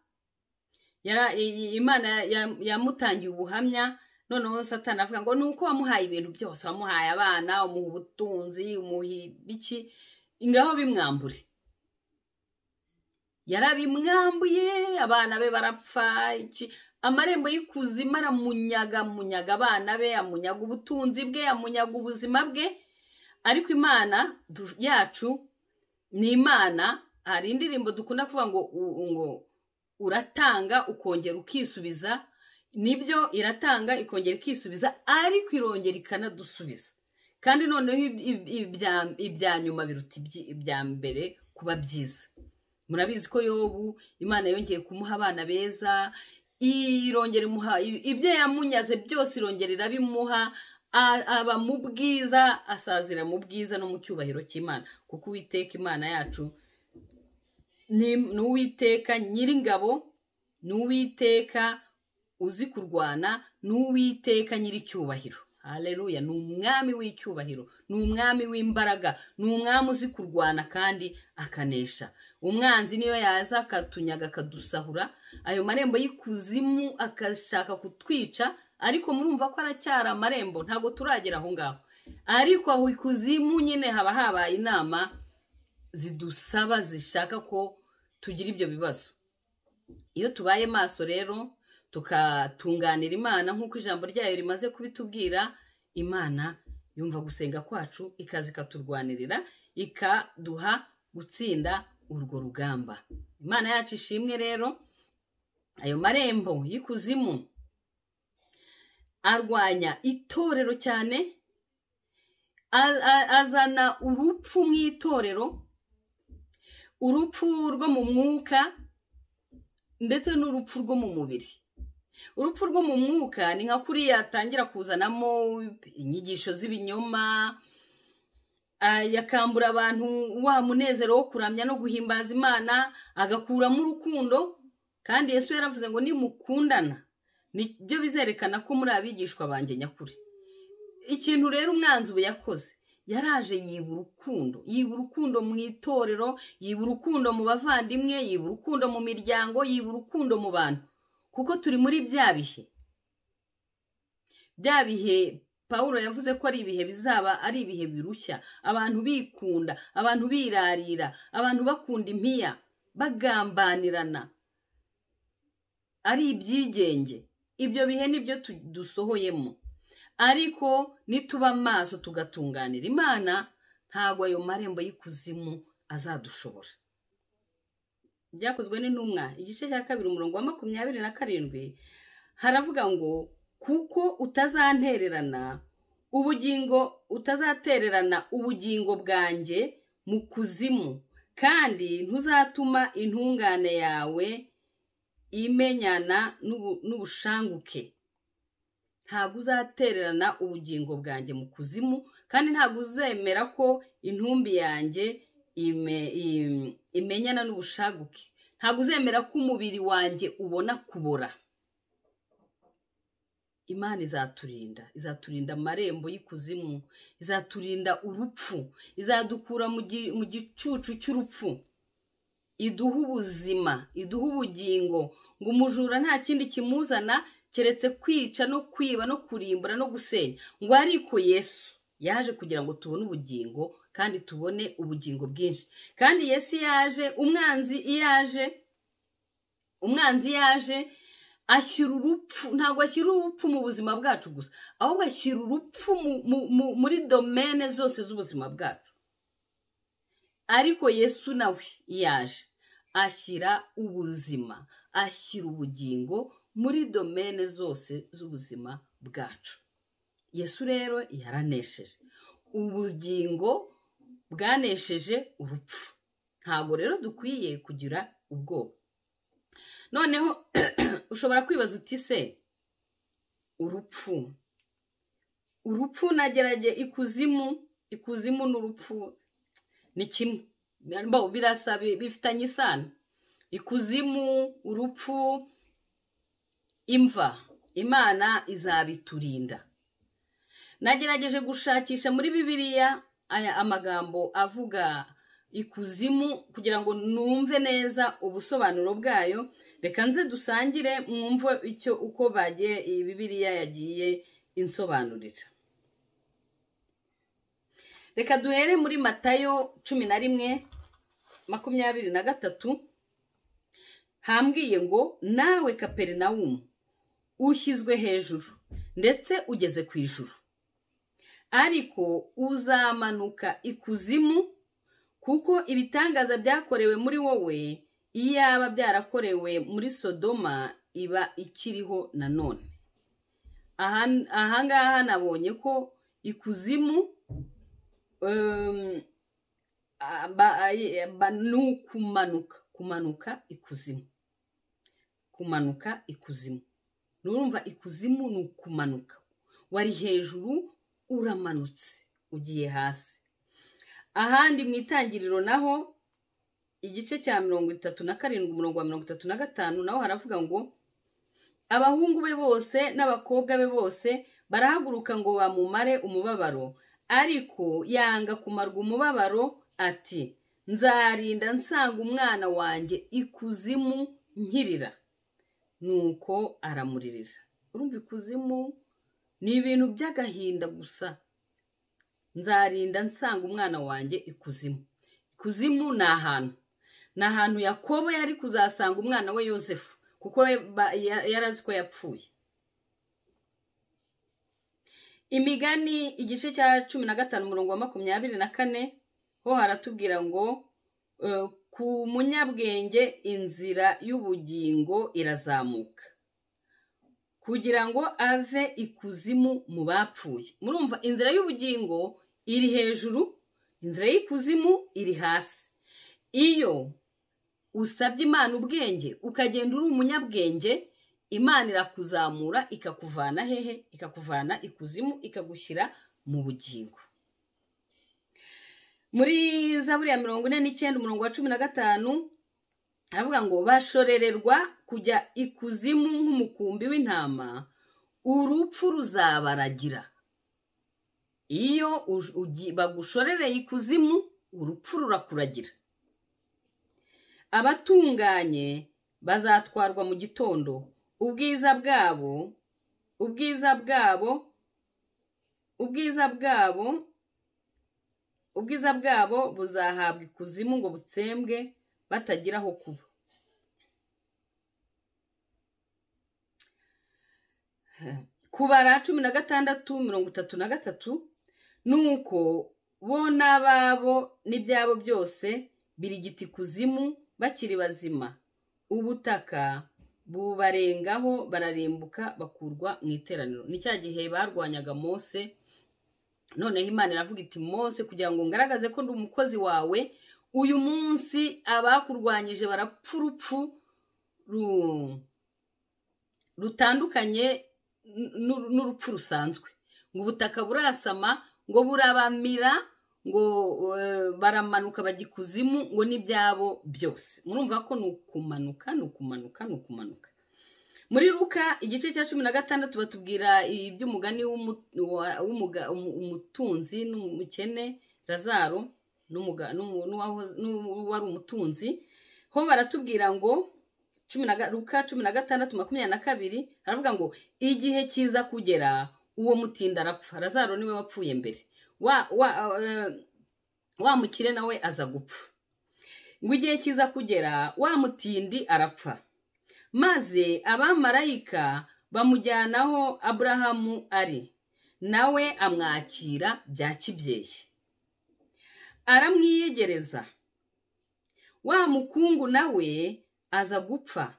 [SPEAKER 2] Imana yamutangiye ubuhamya. Noneho Satani avuga ngo nuko wamuhaye ibintu byose, wamuhaye abana, umuha ubutunzi, umuha ibiki, ngaho bimwambure. Yarabimwambuye, abana be barapfa, iki amarembo y'ikuzimu aramunyaga, munyaga abana be, amunyaga ubutunzi bwe, amunyaga ubuzima bwe. Ariko Imana yacu ni Imana. Hari indirimbo dukunda kuvuga ngo uratanga ukongera ukisubiza. Nibyo, iratanga ikongera ikisubiza, ariko irongera ikanadusubiza. Kandi noneho ibya nyuma biruta ibya mbere kuba byiza. Murabizi ko Yobu Imana yongeye kumuha abana beza, irongera imuha ibyo yamunyaze byose, irongera irabimuha, aba mu bwiza, asazira mu bwiza no mu cyubahiro cy'Imana, kuko Uwiteka Imana yacu Ni Uwiteka nyiringabo, ni Uwiteka uzi kurwana, ni Uwiteka nyiricyubahiro. Haleluya! Ni umwami w'icyubahiro, ni umwami w'imbaraga, ni umwami uzi kurwana kandi akanesha. Umwanzi niyo yaza akatunyaga akadusahura, ayo marembo y'ikuzimu akashaka kutwica, ariko murumva ko aracyari amarembo, ntabwo turagera aho ngaho. Ariko aho ikuzimu nyine haba habaye inama zidusaba, zishaka ko tugira ibyo bibazo. Iyo tubaye maso rero tukatunganira Imana nk'uko ijambo ryayo rimaze kubitubwira, Imana yumva gusenga kwacu, ikaza ikaturwanirira, ikaduha gutsinda urwo rugamba. Imana yacu ishimwe. Rero ayo marembo y'ikuzimu arwanya itorero cyane, azana urupfu mu itorero, urupfu rwo mu mwuka ndetse n'urupfu rwo mu mubiri. Urupfu rwo mu mwuka ni nka kuriya atangira kuzanamo inyigisho z'ibinyoma, yakambura abantu wa munezero wo kuramya no guhimbaza Imana, agakuramo urukundo. Kandi Yesu yaravuze ngo nimukundana nibyo bizerekana ko muri abigishwa banjye nyakuri. Ikintu rero umwanzi ubu yakoze, yaraje yiba urukundo, yiba urukundo mu itorero, yiba urukundo mu bavandimwe, yiba urukundo mu miryango, yiba urukundo mu bantu, kuko turi muri bya bihe, bya bihe Pawulo yavuze ko ari ibihe bizaba ari ibihe birushya, abantu bikunda, abantu birarira, abantu bakunda impiya, bagambanirana, ari ibyigenge. Ibyo bihe nibyo dusohoyemo. Ariko nituba amaso tugatunganira Imana, ntabwo ayo marembo y'ikuzimu azadushobora. Byakozwe n'Intumwa igice cya 2 umurongo wa 27 haravuga ngo kuko utazantererana ubugingo, utazatererana ubugingo bwanjye mu kuzimu, kandi ntuzatuma intungane yawe imenyana n'ubushanguke. Ntabwo uzatererana ubugingo bwanjye mu kuzimu, kandi ntabwo uzemera ko intumbi yanjye imenyana n'ubushaguke. Ntabwo uzemera ko umubiri wanjye ubona kubora. Imana izaturinda, izaturinda amarembo y'ikuzimu, izaturinda urupfu, izadukura mu gicucu cy'urupfu, iduha ubuzima, iduha ubugingo. Ngo umujura nta kindi kimuzana keretse kwica no kwiba no kurimbura no gusenya, ngo ariko Yesu yaje kugira ngo tubone ubugingo kandi tubone ubugingo bwinshi. Kandi Yesu yaje, umwanzi yaje ashyira urupfu. Ntabwo ashyira urupfu mu buzima bwacu gusa, ahubwo ashyira urupfu muri domene zose z'ubuzima bwacu. Ariko Yesu nawe yaje ashyira ubuzima, ashyira ubugingo muri domene zose z'ubuzima bwacu. Yesu rero yaranesheje, ubugingo bwanesheje urupfu. Ntabwo rero dukwiye kugira ubwoba. Noneho ushobora kwibaza uti se urupfu nagerage ikuzimu n'urupfu ni kimwe, birasa, bifitanye isano. Ikuzimu, urupfu, imva, Imana izabiturinda. Nagerageje gushakisha muri Bibiliya aya amagambo avuga ikuzimu kugira ngo numve neza ubusobanuro bwayo. Reka nze dusangire mwumve icyo uko bagiye Bibiliya yagiye insobanurira. Reka duhere muri Matayo 11:23, hambwiye ngo nawe Kaperinawumu ushyizwe hejuru ndetse ugeze ku ijuru, ariko uzamanuka ikuzimu, kuko ibitangaza byakorewe muri wowe iyaba byarakorewe muri Sodoma iba ikiriho nanone. Ahangaha nabonye ko ikuzimu ni kumanuka ikuzimu, kumanuka ikuzimu. Nurumva ikuzimu ni ukumanuka, wari hejuru uramanutse ugiye hasi. Ahandi mu Itangiriro naho igice cya 37 umurongo wa 35 naho haravuga ngo abahungu be bose n'abakobwa be bose barahaguruka ngo bamumare umubabaro, ariko yanga kumarwa umubabaro ati nzarinda nsanga umwana wanjye ikuzimu nkirira. Nuko aramuririra. Urumva ikuzimu ni ibintu by'agahinda gusa. Nzarinda nsanga umwana wanjye ikuzimu. Ikuzimu ni ahantu Yakobo yari kuzasanga umwana we Yosefu, kuko yarazi ko yapfuye. Imigani igice cya 15 umurongo wa 24 ho haratubwira ngo ku munyabwenge inzira y'ubugingo irazamuka kugira ngo ave ikuzimu mu bapfuye. Murumva inzira y'ubugingo iri hejuru, inzira y'ikuzimu iri hasi. Iyo usabye Imana ubwenge ukagenda uri umunyabwenge, Imana irakuzamura ikakuvana hehe? Ikakuvana ikuzimu ikagushyira mu bugingo. Muri Zaburi ya 49 umurongo wa 15 aravuga ngo bashorererwa kujya ikuzimu nk'umukumbi w'intama, urupfu ruzabaragira. Iyo bagushorereye ikuzimu, urupfu rurakuragira. Abatunganye bazatwarwa mu gitondo, ubwiza bwabo buzahabwa ikuzimu ngo butsembwe batagira aho kuba. Kubara 16:33 nuko bo n'ababo n'ibyabo byose birigita ikuzimu bakiri bazima, ubutaka bubarengaho bararimbuka bakurwa mu iteraniro. Ni cya gihe barwanyaga Mose. Noneho Imana iravuga iti Mose, kugira ngo ngaragaze ko ndi umukozi wawe, uyu munsi abakurwanyije barapfa urupfu rutandukanye n'urupfu rusanzwe. Ngo ubutaka burasama, ngo burabamira, ngo baramanuka bajya ikuzimu, ngo n'ibyabo byose. Murumva ko ni ukumanuka, ni ukumanuka, ni ukumanuka. Muri Luka igice cya 16 batubwira iby'umugani w'umutunzi n'umukene Lazaro n'uwari umutunzi. Ho baratubwira ngo Luka 16:22 aravuga ngo igihe kiza kugera uwo mutinda arapfa. Lazaro niwe wapfuye mbere, wa mukire nawe aza gupfa. Ngo igihe kiza kugera wa mutindi arapfa, maze abamarayika bamujyanaho Aburahamu ari, nawe amwakira bya kibyeyi, aramwiyegereza. Wa mukungu nawe aza gupfa,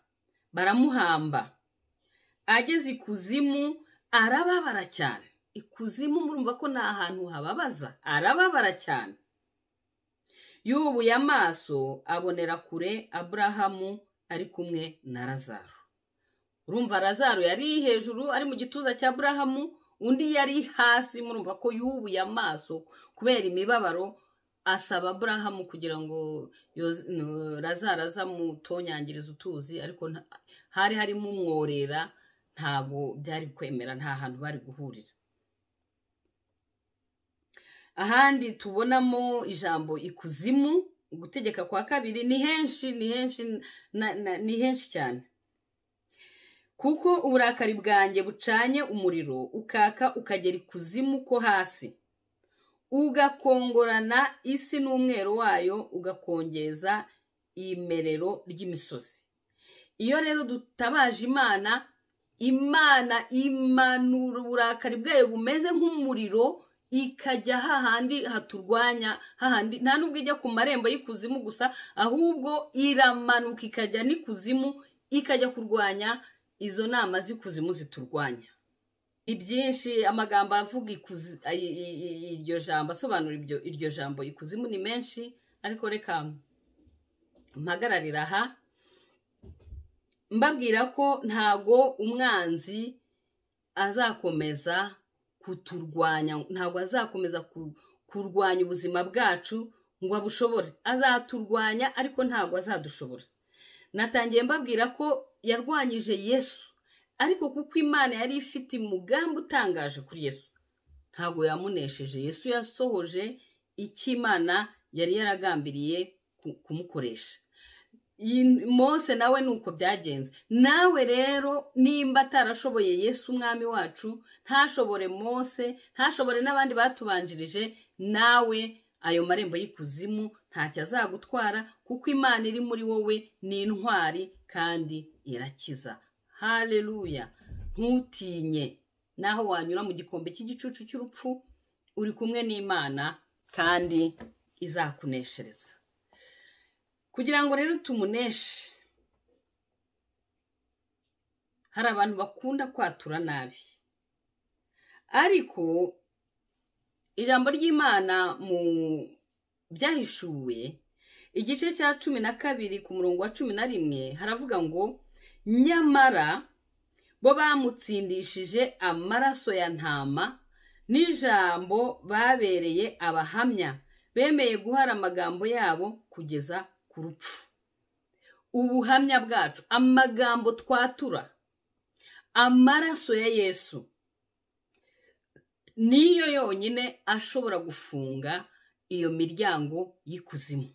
[SPEAKER 2] baramuhamba. Ageze ikuzimu arababara cyane. Ikuzimu murumva ko ni ahantu hababaza, arababara cyane. Yubuye amaso abonera kure Aburahamu ari kumwe na Lazaro. Urumva Lazaro yari hejuru ari mu gituza cya Aburahamu, undi yari hasi. Murumva ko yubuye amaso kubera imibabaro, asaba Aburahamu kugira ngo Lazaro azamutonyangirize utuzi, ariko hari harimo umworera, ntago byari kwemera, nta hantu bari guhurira. Ahandi tubonamo ijambo ikuzimu, gutegeka kwa kabiri, ni henshi, ni henshi, ni henshi cyane. Kuko uburakari bwanjye bucanye umuriro ukaka ukagera ikuzimu ko hasi, ugakongorana isi n'umweru wayo, ugakongeza imerero ry'imisozi. Iyo rero dutabaje Imana, Imana imanura uburakari bwayo bumeze nk'umuriro, ikajya hahandi haturwanya, hahandi nta nubwo ijya ku marembo y'ikuzimu gusa, ahubwo iramanuka ikajya n'ikuzimu, ikajya kurwanya izo nama z'ikuzimu ziturwanya. Ibyinshi amagambo avuga iryo jambo, asobanura iryo jambo ikuzimu ni menshi, ariko reka mpagararira aha mbabwira ko ntago umwanzi azakomeza kuturwanya, ntabwo azakomeza kurwanya ubuzima bwacu ngo abushobore. Azaturwanya ariko ntabwo azadushobora. Natangiye mbabwira ko yarwanyije Yesu, ariko kuko Imana yari ifite umugambi utangaje kuri Yesu, ntabwo yamunesheje. Yesu yasohoje icyo Imana yari yaragambiriye kumukoresha. Mose nawe nuko byagenze. Nawe rero nimba atarashoboye Yesu umwami wacu, ntashobore Mose, ntashobore n'abandi batubanjirije, nawe ayo marembo y'ikuzimu ntacyo azagutwara, kuko Imana iri muri wowe ni intwari kandi irakiza. Haleluya! Ntutinye, naho wanyura mu gikombe cy'igicucu cy'urupfu, uri kumwe n'Imana kandi izakuneshereza. Kugira ngo rero tumuneshe, hari abantu bakunda kwatura nabi, ariko ijambo ry'Imana mu byahishuwe igice cya 12 ku murongo wa 11 haravuga ngo nyamara bo bamutsindishije amaraso ya ntama n'ijambo babereye abahamya, bemeye guhara amagambo yabo kugeza ku rupfu. Ubuhamya bwacu, amagambo twatura, amaraso ya Yesu niyo yonyine ashobora gufunga iyo miryango y'ikuzimu.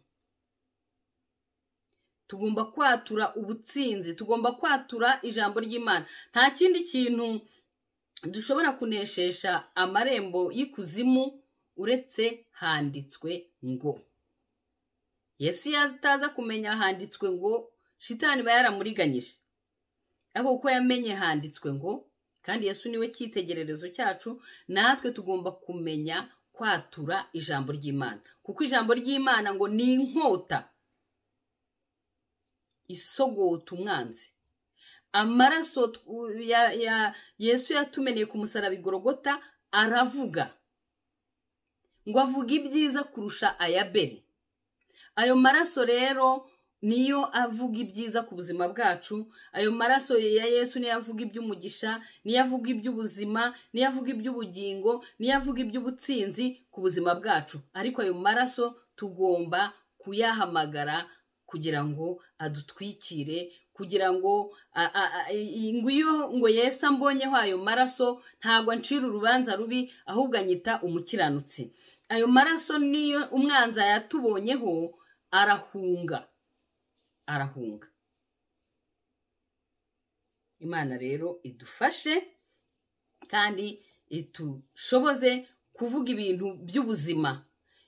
[SPEAKER 2] Tugomba kwatura ubutsinzi, tugomba kwatura ijambo ry'Imana. Nta kindi kintu dushobora kuneshesha amarembo y'ikuzimu uretse handitswe ngo. Yesu yataza kumenya handitswe ngo, shitani ba yaramuriganyije, ariko kuko yamenye handitswe ngo, kandi Yesu niwe cyitegererezo cyacu, natwe tugomba kumenya kwatura ijambo ry'Imana, kuko ijambo ry'Imana ngo ni inkota isogota umwanzi. Amaraso ya Yesu yatumeneye ku musaraba igorogota aravuga ngo avuga ibyiza kurusha ayabeli. Ayo maraso rero niyo avuga ibyiza ku buzima bwacu. Ayo maraso ya Yesu niyo avuga iby'umugisha, niyo avuga iby'ubuzima, niyo avuga iby'ubugingo, niyo avuga iby'ubutsinzi ku buzima bwacu. Ariko ayo maraso tugomba kuyahamagara kugira ngo adutwikire, kugira ngo iyo ngo Yesu ambonyeho ayo maraso ntabwo ancira urubanza rubi, ahubwo anyita umukiranutsi. Ayo maraso niyo umwanzi yatubonyeho arahunga, arahunga. Imana rero idufashe kandi itushoboze kuvuga ibintu by'ubuzima,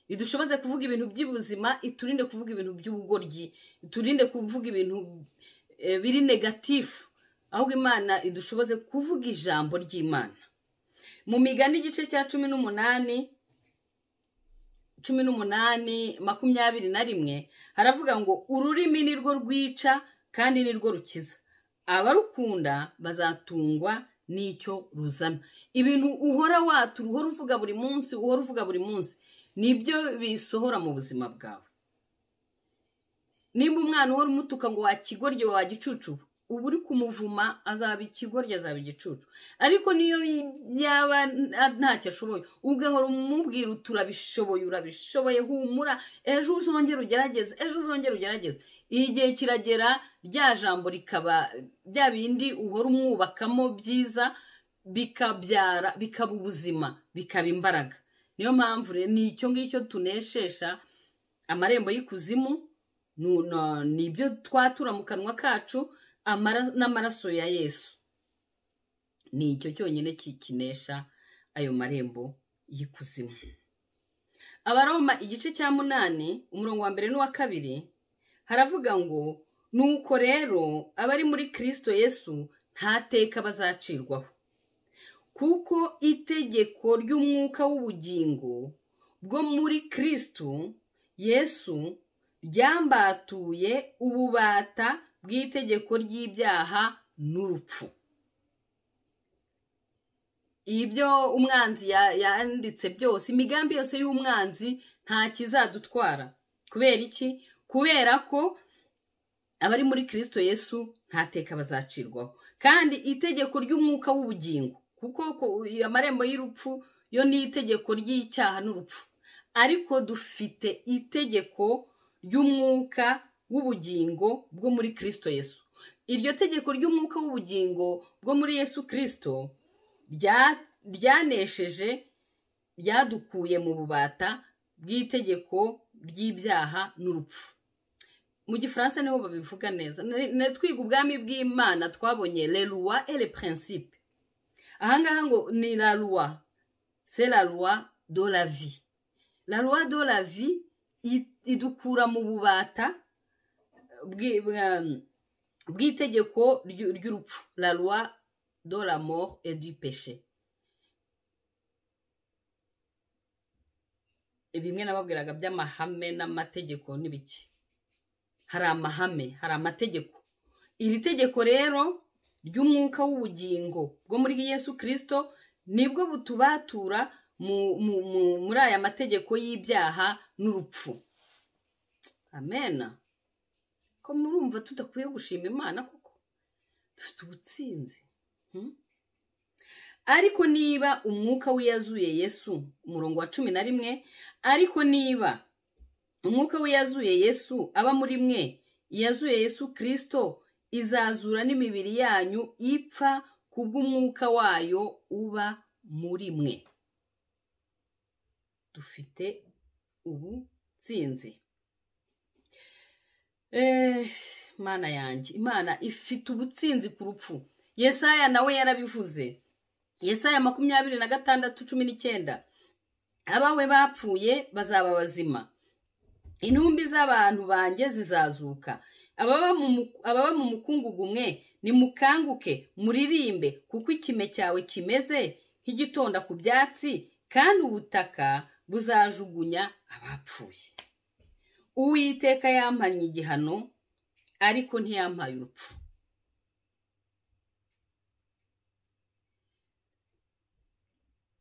[SPEAKER 2] idushoboze kuvuga ibintu by'ubuzima, iturinde kuvuga ibintu by'ubugoryi, iturinde kuvuga ibintu biri negatifu, ahubwo Imana idushoboze kuvuga ijambo ry'Imana. Mu migani igice cya 18 18:21 haravuga ngo ururimi nirwo rwica kandi nirwo rukiza, abarukunda bazatungwa n'icyo ruzana. Ibintu uhora watura, uhora uvuga buri munsi, uhora uvuga buri munsi, nibyo bisohora mu buzima bwawe. Nimba umwana uhora umutuka ngo wakigorye wagicucu, uba uri kumuvuma, azaba ikigoryi, azaba igicucu. Ariko niyo yaba ntacyo ashoboye, ugahora umubwira uti urabishoboye, urabishoboye, humura, ejo uzongera ugerageze, ejo uzongera ugerageze. Igihe kiragera rya jambo rikaba bya bindi uhora umwubakamo byiza, bikabyara, bikaba ubuzima, bikaba imbaraga. Niyo mpamvu rero ni icyo ngicyo tuneshesha amarembo y'ikuzimu, nibyo twatura mu kanwa kacu, n'amaraso ya Yesu. Ni icyo cyonyine kikinesha ayo marembo y'ikuzimu. Abaroma igice cya 8 umurongo wa 1 n'uwa 2 haravuga ngo nuko rero abari muri Kristo Yesu nta teka bazacirwaho, kuko itegeko ry'umwuka w'ubugingo bwo muri Kristo Yesu ryambatuye ububata bw'itegeko ry'ibyaha n'urupfu. Ibyo umwanzi yanditse byose, imigambi yose y'umwanzi nta kizadutwara. Kubera iki? Kubera ko abari muri Kristo Yesu nta teka bazacirwaho, kandi itegeko ry'umwuka w'ubugingo, kuko amarembo y'urupfu yo ni itegeko ry'icyaha n'urupfu, Ariko dufite itegeko ry'umwuka w'ubugingo bwo muri Kristo Yesu. Iryo tegeko ry'umwuka w'ubugingo bwo muri Yesu Kristo ryanesheje, ryadukuye mu bubata bw'itegeko ry'ibyaha n'urupfu. Mu gifaransa niho babivuga neza. Twiga ubwami bw'Imana twabonye les lois et les principes. Ahangaha ngo ni la loi, c'est la loi de la vie. La loi de la vie idukura mu bubata bw'itegeko ry'urupfu, la loi de la mort et du péché. Bimwe nababwiraga by'amahame n'amategeko n'ibiki. Hari amahame, hari amategeko. Iri tegeko rero ry'umwuka w'ubugingo bwo muri Yesu Kristo nibwo butubatura muri aya mategeko y'ibyaha n'urupfu. Amen. Ko murumva tudakwiye gushima Imana koko? Dufite ubutsinzi. Ariko niba umwuka w'iyazuye Yesu, umurongo wa 11, ariko niba umwuka w'iyazuye Yesu aba muri mwe, iyazuye Yesu Kristo izazura n'imibiri yanyu ipfa kubw'umwuka wayo uba muri mwe. Dufite ubutsinzi. Mana yanjye, Imana ifite ubutsinzi ku rupfu. Yesaya nawe yarabivuze. Yesaya 26:19, abawe bapfuye bazaba bazima, intumbi z'abantu banjye zizazuka. Ababa mu mukungugu mwe nimukanguke muririmbe, kuko ikime cyawe kimeze nk'igitonda ku byatsi, kandi ubutaka buzajugunya abapfuye. Uwiteka yampanye igihano, ariko ntiyampaye urupfu.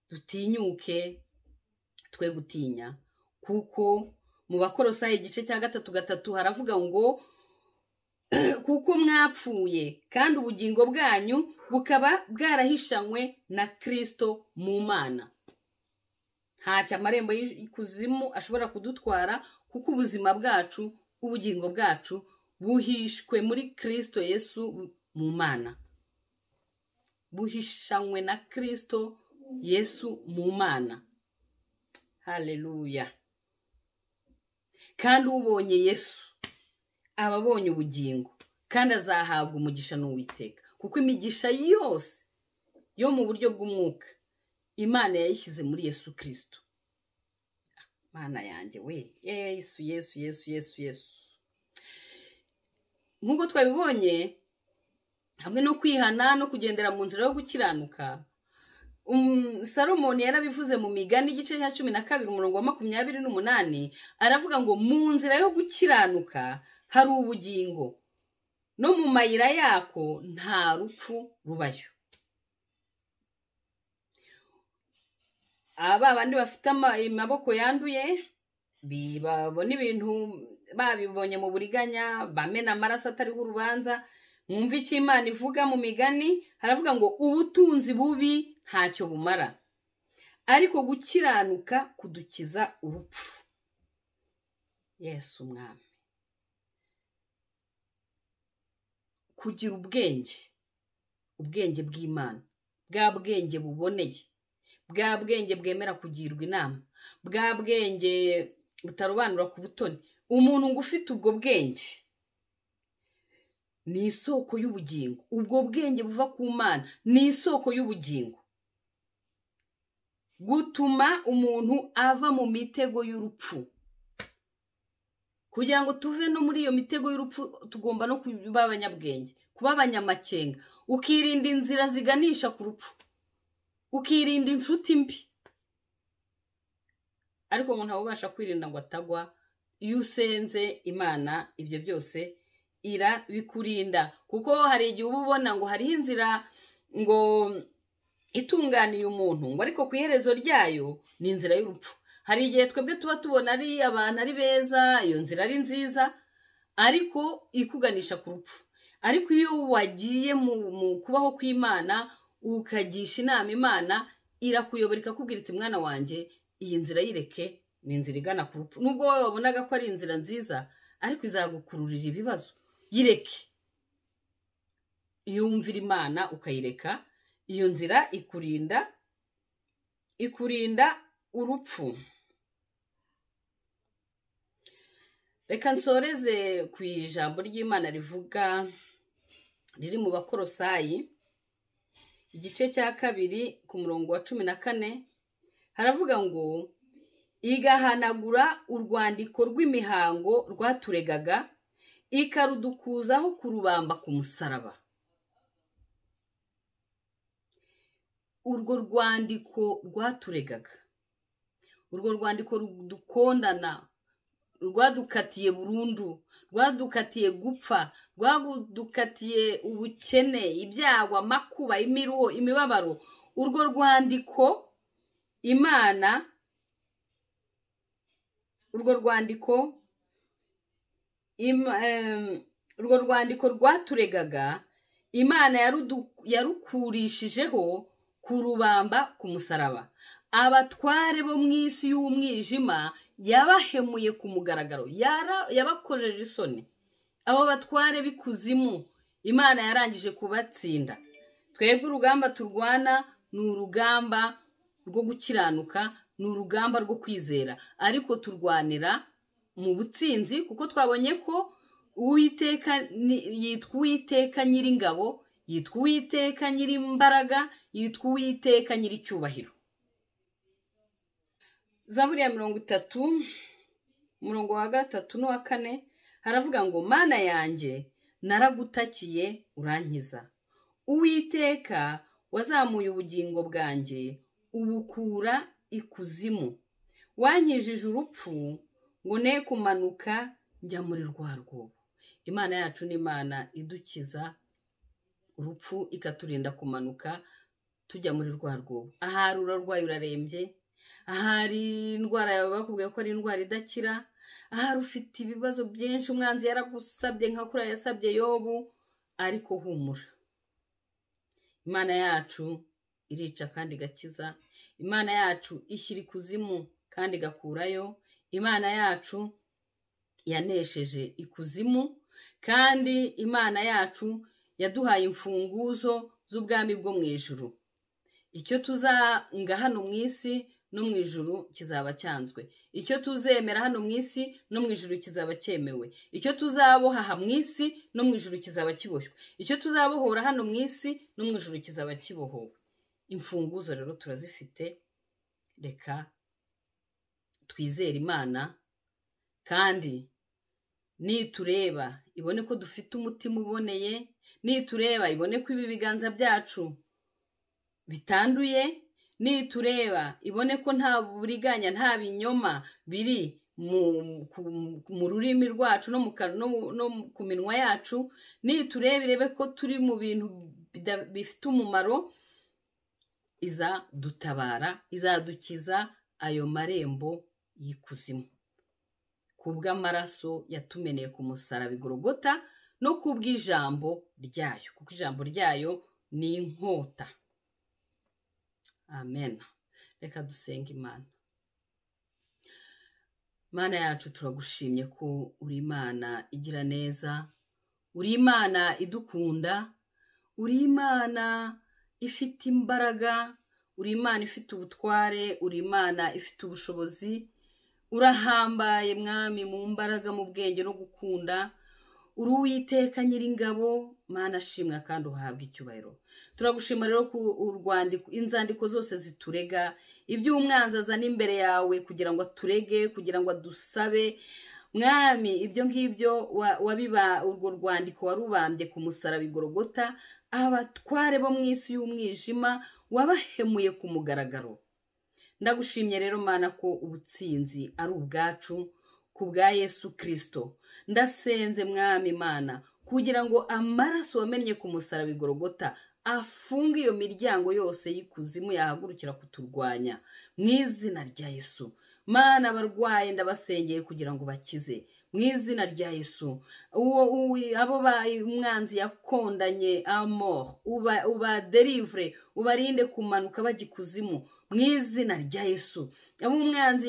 [SPEAKER 2] Dutinyuke twe gutinya, kuko mu Bakolosayi igice cya 3:3 haravuga ngo kuko mwapfuye kandi ubugingo bwanyu bukaba bwarahishanywe na Kristo mu Mana. Ntacyo amarembo y'ikuzimu ashobora kudutwara, kuko ubuzima bwacu, ubugingo bwacu buhishwe muri Kristo Yesu mu Mana. Buhishanywe na Kristo Yesu mu Mana. Haleluya. Kandi ubonye Yesu aba abonye ubugingo, kandi azahabwa umugisha n'Uwiteka, kuko imigisha yose yo mu buryo bw'umwuka Imana yayishyize muri Yesu Kristo. Mana yanjye we, Yesu Yesu Yesu Yesu Yesu. Nk'uko twabibonye, hamwe no kwihana no kugendera mu nzira yo gukiranuka, Salomoni yarabivuze mu Migani igice cya 12 umurongo wa 28, aravuga ngo mu nzira yo gukiranuka hari ubugingo, no mu mayira yako nta rupfu rubayo. Aba bandi bafite amaboko yanduye, babona ibintu babibonye mu buriganya, bamena amaraso atariho urubanza. Mwumva icyo Imana ivuga mu Migani, haravuga ngo ubutunzi bubi ntacyo bumara, ariko gukiranuka kudukiza urupfu. Yesu Umwami. Kugira ubwenge, ubwenge bw'Imana, bwa bwenge buboneye, bwa bwenge bwemera kugirwa inama, bwa bwenge butarobanura ku butoni. Umuntu ngo ufite ubwo bwenge ni isoko y'ubugingo. Ubwo bwenge buva ku Mana ni isoko y'ubugingo, gutuma umuntu ava mu mitego y'urupfu. Kugira ngo tuve no muri iyo mitego y'urupfu, tugomba no kuba abanyabwenge, kuba abanyamakenga, ukirinda inzira ziganisha ku rupfu, ukirinda inshuti mbi. Ariko umuntu abasha kwirinda ngo atagwa. Iyo usenze Imana ibyo byose irabikurinda, kuko hari igihe uba ubona ngo hariho inzira ngo itunganiye umuntu, ngo ariko ku iherezo ryayo ni inzira y'urupfu. Hari igihe twebwe tuba tubona ari abantu ari beza, iyo nzira ari nziza, ariko ikuganisha ku rupfu. Ariko iyo wagiye mu kubaho kw'Imana, ukagisha inama Imana, irakuyobora ikakubwira iti mwana wanjye, iyi nzira yireke Ni inzira igana ku rupfu. Nubwo wowe wabonaga ko ari inzira nziza, ariko izagukururira ibibazo. Yireke. Iyo wumvira Imana ukayireka, iyo nzira ikurinda urupfu. Reka nsoreze ku ijambo ry'Imana rivuga riri mu Bakorosayi igice cya 2 ku murongo wa 14, haravuga ngo igahanagura urwandiko rw'imihango rwaturegaga, ikarudukuzaho kurubamba ku musaraba. Urwo rwandiko rwaturegaga, urwo rwandiko rudukondana, rwadukatiye burundu, rwadukatiye gupfa, rwadukatiye ubukene, ibyago, amakuba, imiruho, imibabaro. Urwo rwandiko Imana, urwo rwandiko rwaturegaga, Imana yarukurishijeho kurubamba ku musaraba. Abatware bo mu isi y'umwijima yabahemuye ku mugaragaro, yabakojeje isoni. Abo batware b'ikuzimu Imana yarangije kubatsinda. Twebwe urugamba turwana ni urugamba rwo gukiranuka, ni urugamba rwo kwizera, ariko turwanira mu butsinzi, kuko twabonye ko Uwiteka yitwa Uwiteka Nyiringabo, yitwa Uwiteka Nyirimbaraga, yitwa Uwiteka Nyiricyubahiro. Zaburi ya 30 umurongo wa 3 n'uwa 4 haravuga ngo Mana yanjye naragutakiye urankiza, Uwiteka wazamuye ubugingo bwanjye ubukura ikuzimu, wankijije urupfu ngo ne kumanuka njya muri rwa rwobo. Imana yacu ni Imana idukiza urupfu, ikaturinda kumanuka tujya muri rwa rwobo. Ahari urarwaye urarembye, ahari indwara yawe bakubwiye ko ari indwara idakira, ahari ufite ibibazo byinshi, umwanzi yaragusabye nka kuriya yasabye Yobu, ariko humura. Imana yacu irica kandi igakiza, Imana yacu ishyira ikuzimu kandi igakurayo, Imana yacu yanesheje ikuzimu, kandi Imana yacu yaduhaye imfunguzo z'ubwami bwo mu ijuru. Icyo tuzanga hano mu isi no mu ijuru kizaba cyanzwe, icyo tuzemera hano mu isi no mu ijuru kizaba cyemewe, icyo tuzaboha mu isi no mu ijuru kizaba kiboshywe, icyo tuzabohora hano mu isi no mu ijuru kizaba kibohowe. Imfunguzo rero turazifite, reka twizere Imana, kandi nitureba ibone ko dufite umutima uboneye, nitureba ibone ko ibi biganza byacu bitanduye, nitureba ibone ko nta buriganya nta binyoma biri mu rurimi rwacu no ku minwa yacu, nitureba irebe ko turi mu bintu bifite umumaro, izadutabara, izadukiza ayo marembo y'ikuzimu kubw'amaraso yatumeneye ku musaraba i Golgotha no kubw'ijambo ryayo, kuko ijambo ryayo ni inkota. Amen. Reka dusenge Imana. Mana yacu, turagushimye ko uri Imana igira neza, uri Imana idukunda, uri Imana ifite imbaraga, uri Imana ifite ubutware, uri Imana ifite ubushobozi. Urahambaye Mwami mu mbaraga, mu bwenge no gukunda. Uri Uwiteka Nyiringabo, Mana shimwa kandi uhabwa icyubahiro. Turagushima rero ku urwandiko, inzandiko zose ziturega, ibyo umwanzi azana imbere yawe kugira ngo aturege, kugira ngo adusabe. Mwami, ibyo ngibyo wabiba, urwo rwandiko warubambye ku musaraba i Golgotha, abatware bo mu isi y'umwijima wabahemuye ku mugaragaro. Ndagushimye rero Mana ko ubutsinzi ari ubwacu ku bwa Yesu Kristo. Ndasenze Mwami Mana kugira ngo amaraso wamennye ku musaraba i Golgotha afunge iyo miryango yose y'ikuzimu yahagurukira kuturwanya mu izina rya Yesu. Mana, abarwaye ndabasengeye kugira ngo bakize. Mu izina rya Yesu, abo umwanzi yakondanye amor, ubaderivure, ubarinde kumanuka bajya ikuzimu mu izina rya Yesu. Abo umwanzi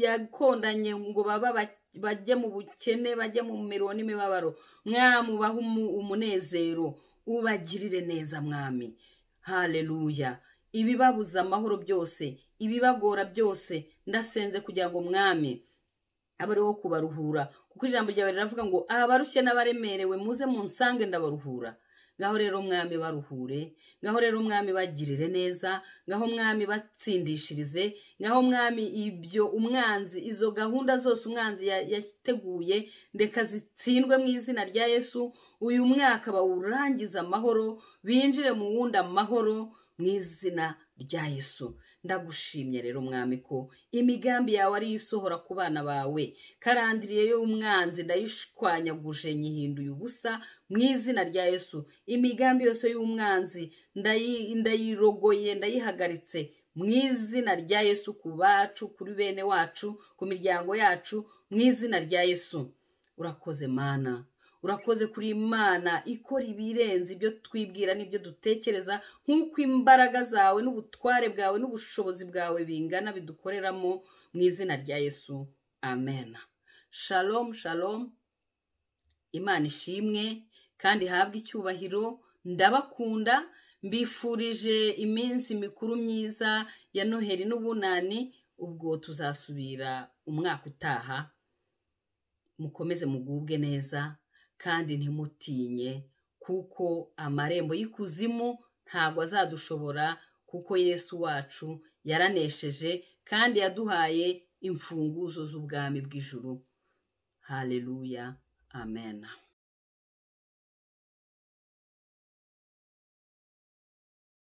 [SPEAKER 2] yakondanye ngo baba bajye mu bukene, bajye mu miruho n'imibabaro, Mwami ubahe umunezero, ubagirire neza Mwami. Haleluya. Ibibabuza amahoro byose, ibibagora byose, ndasenze kugira ngo Mwami abe ari wo kubaruhura, kuko ijambo ryawe riravuga ngo abarushye n'abaremerewe muze munsange ndabaruhura. Ngaho rero Mwami baruhure, ngaho rero Mwami bagirire neza, ngaho Mwami batsindishirize, ngaho Mwami ibyo umwanzi, izo gahunda zose umwanzi yateguye ndeka zitsindwe mu izina rya Yesu. Uyu mwaka bawurangiza amahoro, binjire mu wundi amahoro mu izina rya Yesu. Ndagushimye rero Mwami ko imigambi yawe ari isohora ku bana bawe. Karandiriye yo umwanzi ndayishwanyaguje, nyihinduye ubusa mu izina rya Yesu. Imigambi yose y'umwanzi ndayirogoye, ndayihagaritse mu izina rya Yesu, ku bacu, kuri bene wacu, ku miryango yacu, mu izina rya Yesu. Urakoze Mana, urakoze kuri Imana ikora ibirenze ibyo twibwira n'ibyo dutekereza, nk'uko imbaraga zawe n'ubutware bwawe n'ubushobozi bwawe bingana bidukoreramo mu izina rya Yesu. Amen. Shalom, shalom. Imana ishimwe kandi ihabwe icyubahiro. Ndabakunda, mbifurije iminsi mikuru myiza ya Noheli n'Ubunani. Ubwo tuzasubira umwaka utaha. Mukomeze mugubwe neza kandi ntimutinye, kuko amarembo y'ikuzimu ntabwo azadushobora, kuko Yesu wacu yaranesheje kandi yaduhaye imfunguzo z'ubwami bw'ijuru. Haleluya, amen.